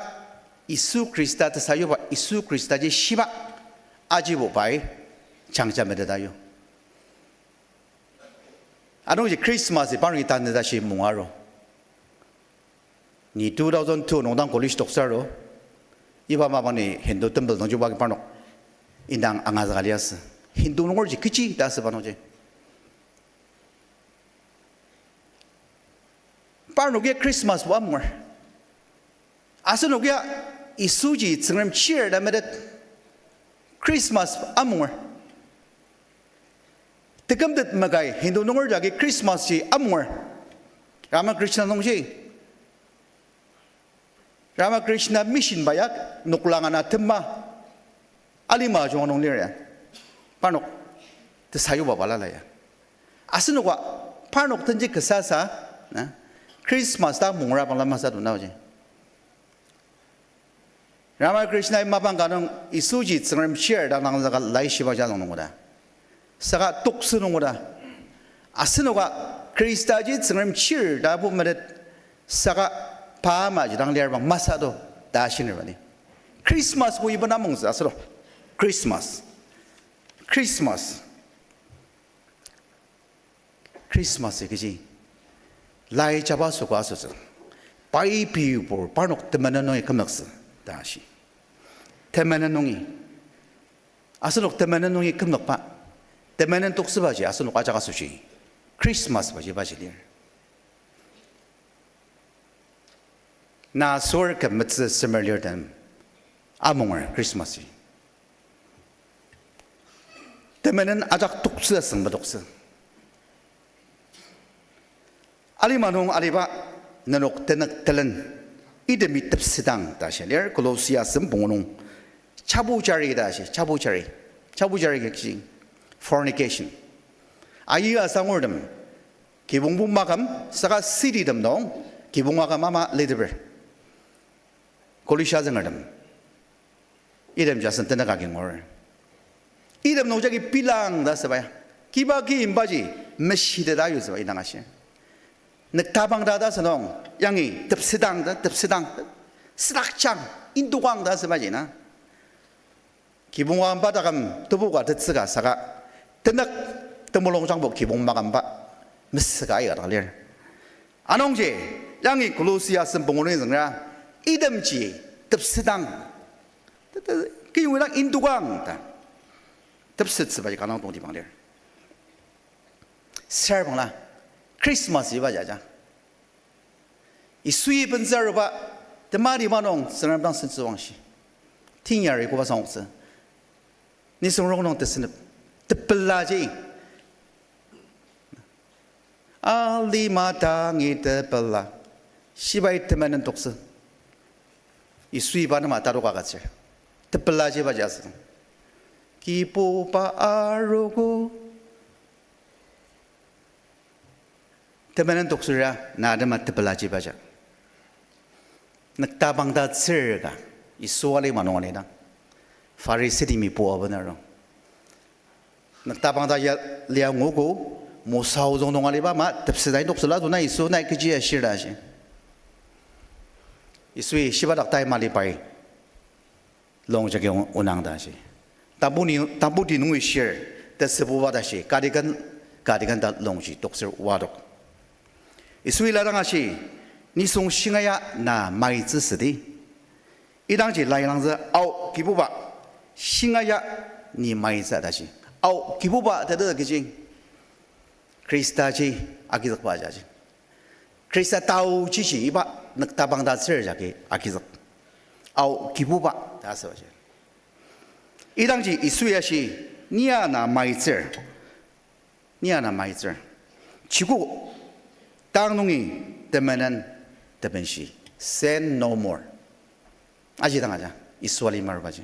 Yisu Khrista tesayuba, Yisu Khristaji shiba ajibo pai jangja meteta yo. Anungji Christmas-i parnoki tanü tashi munga aru. Ni two thousand two nung dang college toksa aru. Iba mapang ni Hindu temple nungji oba agi parnok indang angazüka liasü. Hindu nungerji kechi ta asüba nungji. Parnok ya Christmas bo amunger. Asenok ya Yisuji Tsüngrem chir ta metet Christmas amunger. Tekümtet makai Hindu nunger jagi Christmas ji amunger. Ramakrishna nungji, Ramakrishna Mission ba ya noklang ana tema alima ajunga nung lir ya. Parnok tesayuba balala ya. Asenoka parnok tenji kesasa, na, Christmas ta mungra bangla masü tu naoji. Ramakrishna-i mapang ka nung Yisuji Tsüngrem chir ta nangzüka laishiba jazüng nung oda. Saka toksü nung oda. Asenoka Khristaji Tsüngrem chir ta bo metet saka pa amaji dang lir bang masü tu ta shiner bani. Christmas ko iba na mungtsü asüro. Christmas. Christmas. Christmas-i kechi? Lai jaba süoka asütsü. Pai pibur parnok temenen nungi kümnüktsü ta shi. Temenen nungi. Asenok temenen nungi kümnükba, temenen toksübaji asenok ajak asoshi Christmas baji baji lir. Na sür kümetsü semer lirtem amunger Christmas-i. Temenen ajak toksü asüng metoktsü. Alima nung aliba nenok tenük telen, itemi tepsedang ta shi lir, Kolosia asem pungu nung. Chabu jari ta shi, chabu jari. Chabu jari kechi, fornication. Ayi asangurtem, kibongbo maküm, saka city tem nung, kibong aküm ama liteper. Kolosia züngertem. Item jasen tenük agi ngur. Item nung jagi bilang ta süba ya. Kiba ki imbaji meshiteta yutsüba idang ashi. Nüktabang ta ta sünung, yangi tepsedang ta, tepsedang, südakjang, indokang ta sübaji na. Kibong akümba taküm tebuka tetsüka saka, tenük temulungjangbo kibong makümba mesüka aika dang lir. Anungji, yangi Kolosia asem pungu nung züngra, itemji tepsedang, kiyongi dang indokang ta tepsetsübaji kanga tongtibang lir. Sür bangla, Christmas iba jaja. Yisui bentsü aruba, temari manung Tsüngrem dang sentsüwangshi. Tinyari koba sangoktsü. Nisung rongnung tesünep. Tepelaji. Alima dangi tepela. Shibai temenen toksü. Yisui iba nema taroka agütsür. Tepelaji ibaji asü. Kibuba arogo. Temenen toksür ya, na atema tepelajibaja. Nüktabang ta tsür ka, Yisu alima nung alidang. Pharisitemi pu abenaro. Nüktabang ta ya lia nguogo, Mosa ozüng nung aliba ama, tepseta indoksüla to na Yisu nai kechi ashir ta shi. Yisui shiba dak tai malibai. Longjagi onang ta shi. Tapu ni, tapu ti nungi shir, tesübuba ta shi, katikan, katikan ta longji toksür wadok. Yisui ladang ashi, nisung shingaia na maitsü südi. Idangji lailangzü ao Kibuba, shingaia ni maitsü ta shi. Ao Kibuba tete kechi, Khristaji agizükba jaji. Khrista taoji shi iba nüktabang ta tsür jagi agizük. Ao Kibuba ta asübaji. Idangji Yisu ya shi, nia na maitsür. Nia na maitsür. Chiko tang nungi temenen tebenshi. Sin no more. Aji dang aja, Yisu alima arubaji.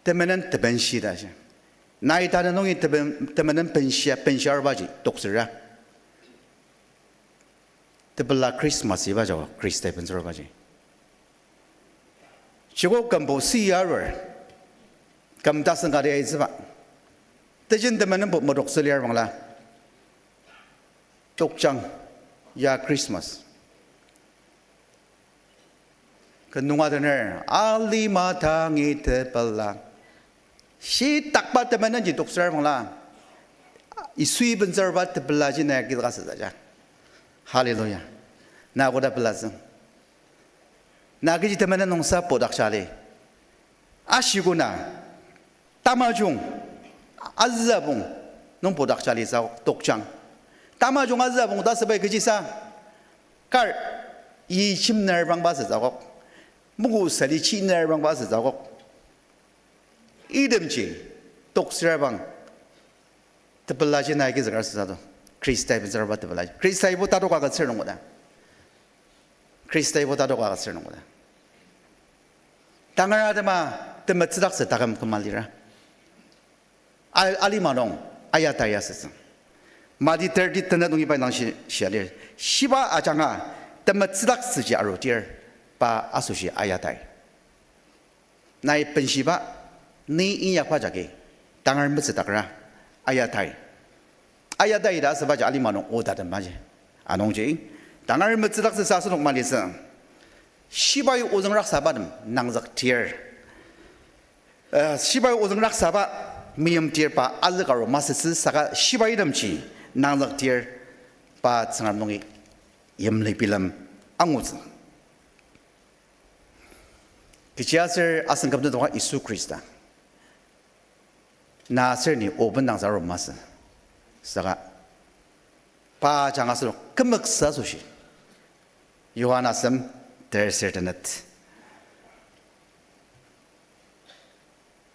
Temenen tebenshi ta shi. Nai tanü nungi teben-, temenen benshia, benshia arubaji, toksüra. Tepela Christmas iba jao, Khrista ibentsür arubaji. Chiko kümbo si arur, küm tasüng kati aitsüba. Tejin temenenbo medoksü lir bangla. Tokjang, ya Christmas. Kü nunga tener, alima tangi tepela. Shitakba temenenji toksür bangla. Yisui ibentsürba tepelaji na kizüka süzaja. Hallelujah. Na koda pelatsü. Na kechi temenen nungsa podakjali. Ashikuna. Tamajung. Azüzübong. Nung podakjali sa tokjang. Tamajung azüzübong ta sübai kechisa. Kar, yi chimner bangba süzakok. Mugu sali chiner bangba süzakok. Itemji, toksüra bang. Tepelaji na kizükar süzado. Khrista ibentsürba tepelaji. Khrista ibo tatok agütsür nung koda. Khrista ibo tatok agütsür nung koda. Tangar atema temetsüdaktsü taküm küma lira. Al-, alima nung ayata ya sütsü. Mati thirty tenet nung iba indang shi-, shia lir. Shiba ajanga temetsüdaktsüji arudir pa asoshi ayatai. Nai benshiba, ni inyakba jagi, tangar metsüdakra, ayatai. Ayatai ta asübaji alima nung oda tembaji. Anungji, tangar metsüdaktsüsa asenok malitsü. Shibai ozüng raksaba tem nangzüktir. Eh, shibai ozüng raksaba meyimtir pa azükaru masütsü saka shibai temji nangzüktir pa Tsüngrem nungi yimli bilem angutsü. Kechiaser asen kümdendonga Yisu Khrista. Na aser ni oben dang zaro masü. Saka pa jang asenok kümüksa asoshi. Yohana asem terser tenet.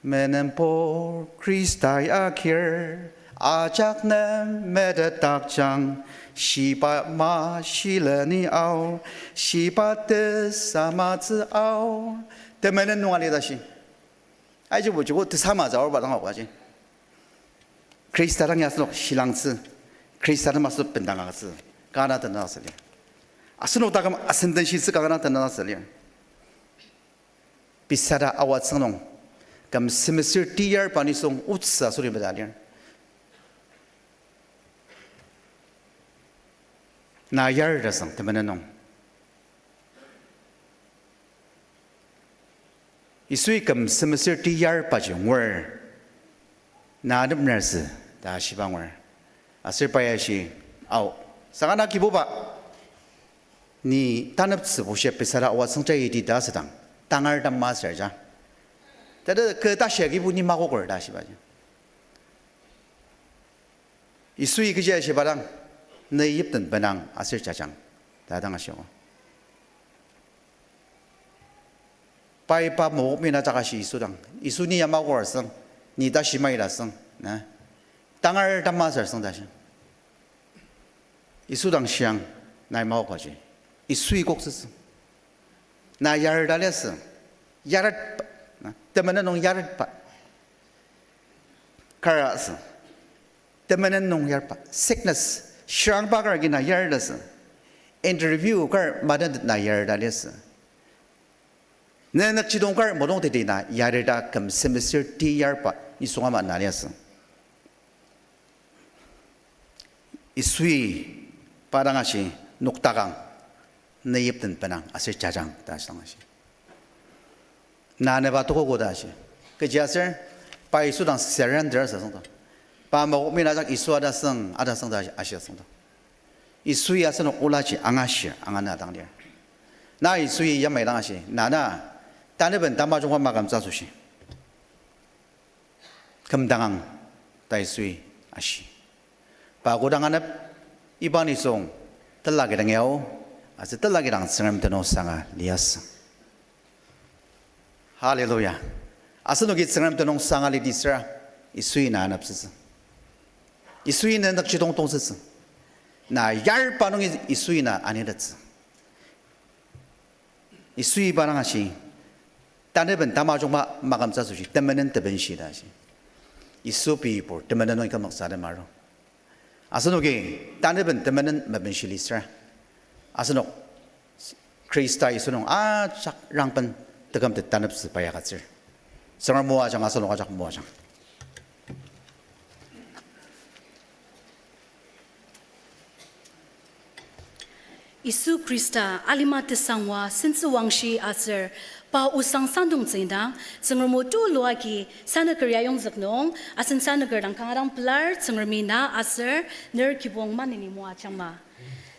Menenpur Khrista akir, ajak nem metetdakjang, shiba mashileni ao, shiba tesamatsü ao. Temenen nung alitashi. Aijibo joko tesamatsü aoba dang aokaji. Khrista dang ya asenok shilangtsü, Khrista dang asenok bendang agütsü, kana tenüngsülir. Asenok taküm asendenshitsü kana tenüngsülir. Pisata awatsüng nung, küm semester tiyar pa nisung otsü asuri meda lir. Na yar ta sang temenen nung. Yisui küm semester tiyar paji ngur. Na anepner sü ta shiba ngur. Aser pa ya shi, ao, saka na Kibuba, ni taneptsü bushia pisata awatsüng ja iti ta asüdang, tangar tama aser ja. Tada kü tashi agibo ni makoker ta shibaji. Yisui kechi ashiba dang, ne yipten benang aser jajang ta dang ashio. Pai pa mokok mina jaka shi Yisu dang. Yisu ni yama kor asüng, ni tashi mai ta asüng, na. Tangar tama aser asüng ta shi. Yisu dang shiang, nai maokaji. Yisui koksüsü. Na yarda liasü. Yaratba. Na, temenen nung yaratba. Kara asü. Temenen nung yarba, sickness, shirangba kar agi na yar ta sü. Interview kar madentet na yar ta liasü. Nenükjidong kar motongteti na yar ta küm semester ti yarba nisung ama na liasü. Yisui pa dang ashi, noktakang, ne yipten benang aser jajang ta ashi dang ashi. Na neba tokogo ta ashi. Kechiaser, pa Yisu dang surrender asü asüngdang. Pa makokmi na ajak Yisu adasüng, adasüng ta ashi asüngdang. Yisui asenok olaji angashir, angana dang lir. Na Yisui yamai dang ashi, na na, tanaben tamajungba makümtsü asoshi kümdangang ta Yisui ashi. Pa kodang anep, iba nisung tela kidang yao, aser tela kidang Tsüngrem tenüngsanga liasü. Hallelujah. Asenoki Tsüngrem tenüngsanga lidi süra, Yisui na aneptsütsü. Yisui nenükjidong tongtsütsü. Na yarba nungi Yisui na anitettsü. Yisui pa dang ashi, tanaben tamajungba makümtsü asoshi temenen tebenshi ta ashi. Yisu pei pur temenen nung kümzüktsü atema aru. Asenoki tanaben temenen mebenshi lisüra, asenok Khrista Yisu nung ajak rangben tekümtet taneptsü pa ya agütsür. Tsüngrem moajang, asenok ajak moajang. Yisu Khrista alima tesangwa sentsüwangshi aser pa osang sangdongtsü indang, Tsüngrem o tulu agi sanüker ya yongzük nung, asen sanüker dang kanga dang pelar, Tsüngremi na aser ner kibong maneni moajangma.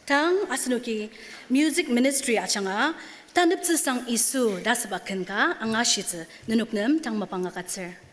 Tang asenoki music ministry ajanga, Taneptsüsang Yisu ta asüba ken ka angashitsü nenok nem tang mapang agütsür.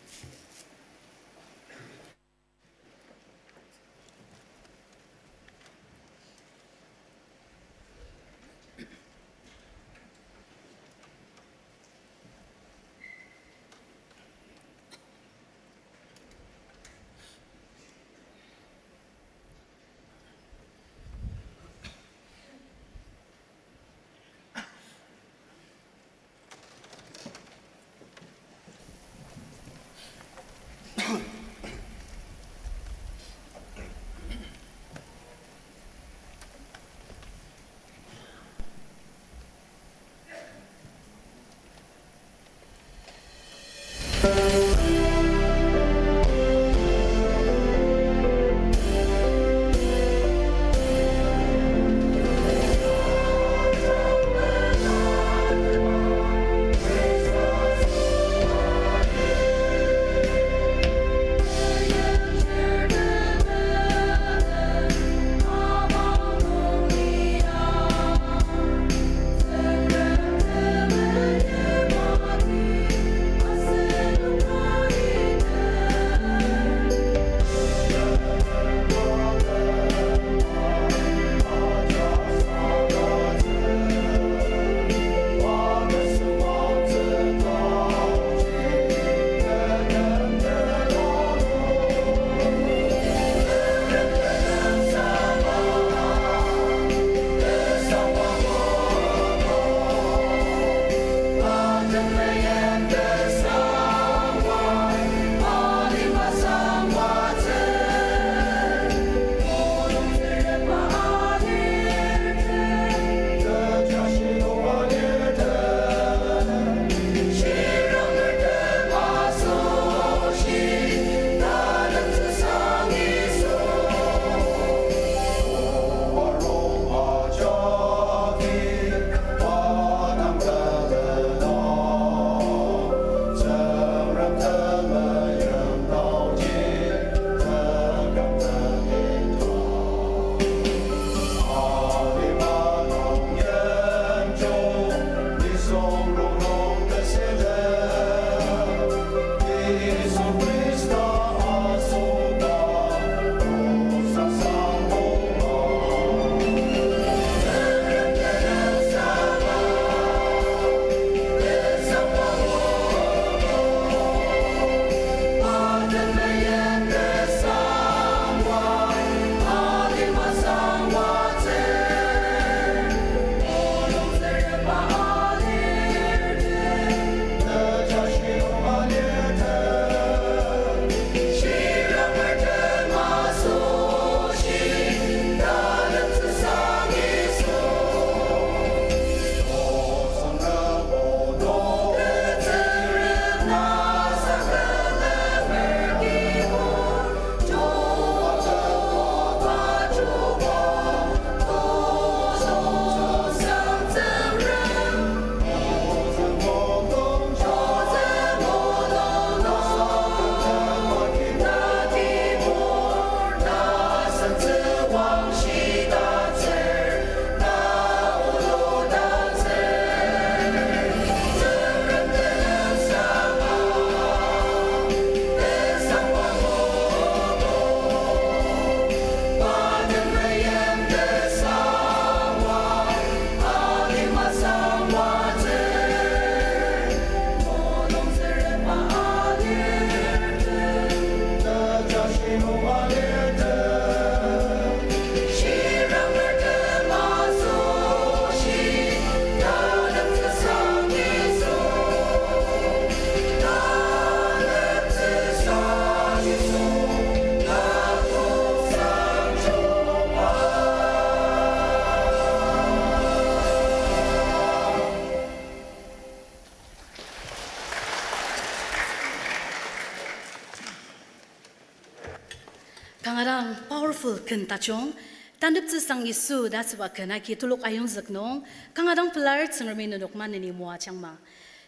Kanga dang powerful ken tajung, taneptsüsang Yisu ta asüba ken agi telok ayongzük nung, kanga dang pelar Tsüngremi nenok maneni moajangma.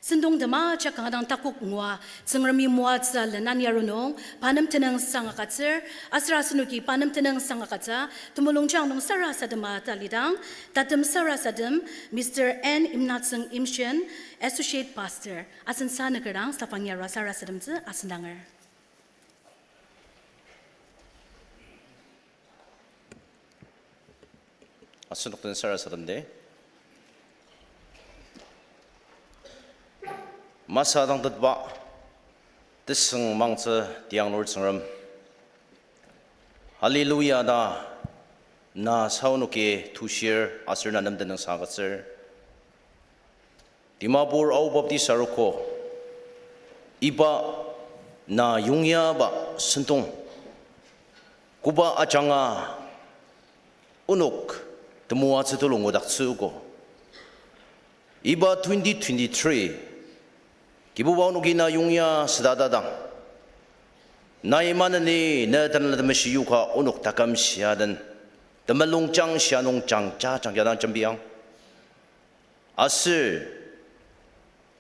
Sentong temajak kanga dang takok ngua, Tsüngremi moatsü lenani aru nung, pa nem tenüngsang agütsür, aser asenoki pa nem tenüngsang agütsü, temulungjang nung sarasadema talidang, tatem sarasadem, Mister N Imnatsüng Imshin, Associate Pastor, asen sa nükerdang, sapang yarua sarasademtsü asendanger. Asenok den sarasademdi. Masa dang tetba, tesüng mangtsü tiang nür Tsüngrem. Hallelujah ta, na saonoki tushir aser na nem tenüngsang agütsür. Dimapur Ao Baptist Arogo, iba na yongyaba sentong, koba ajanga onok temoatsü tulu ngudaktsüogo. Iba twenty twenty-three, Kibuba onoki na yongya südakadang, nai maneni ne Tanela Temeshi yoka onok taküm shia den, temulungjang shia nung jangja jangja dang jembiang. Aser,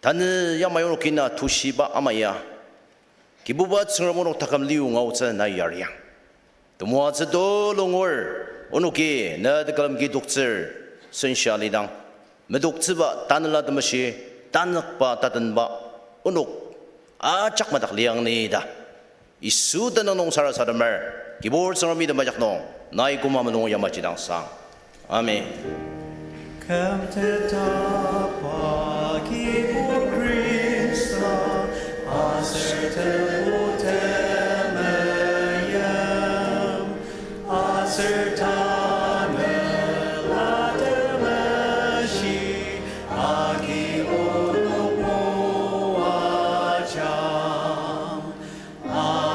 tanü yamai onoki na tushiba ama ya, Kibuba Tsüngrem onok taküm liu ngaotsü na yariang. Temoatsü tulu ngur, onoki ne tekülem kidoktsür, sensa lidang, medoktsüba Tanela Temeshi, tanükba tatenba, onok ajak madak liang ni ta Yisu tenüng nung sarasademer, Kibur Tsüngremi temajak nung, nai koma mulung yamaji dang sang. Amen. Kümtetba Kibur Khrista, aser tebu temeim, aser Tanela Temeshi, agi onok moajang. Amen.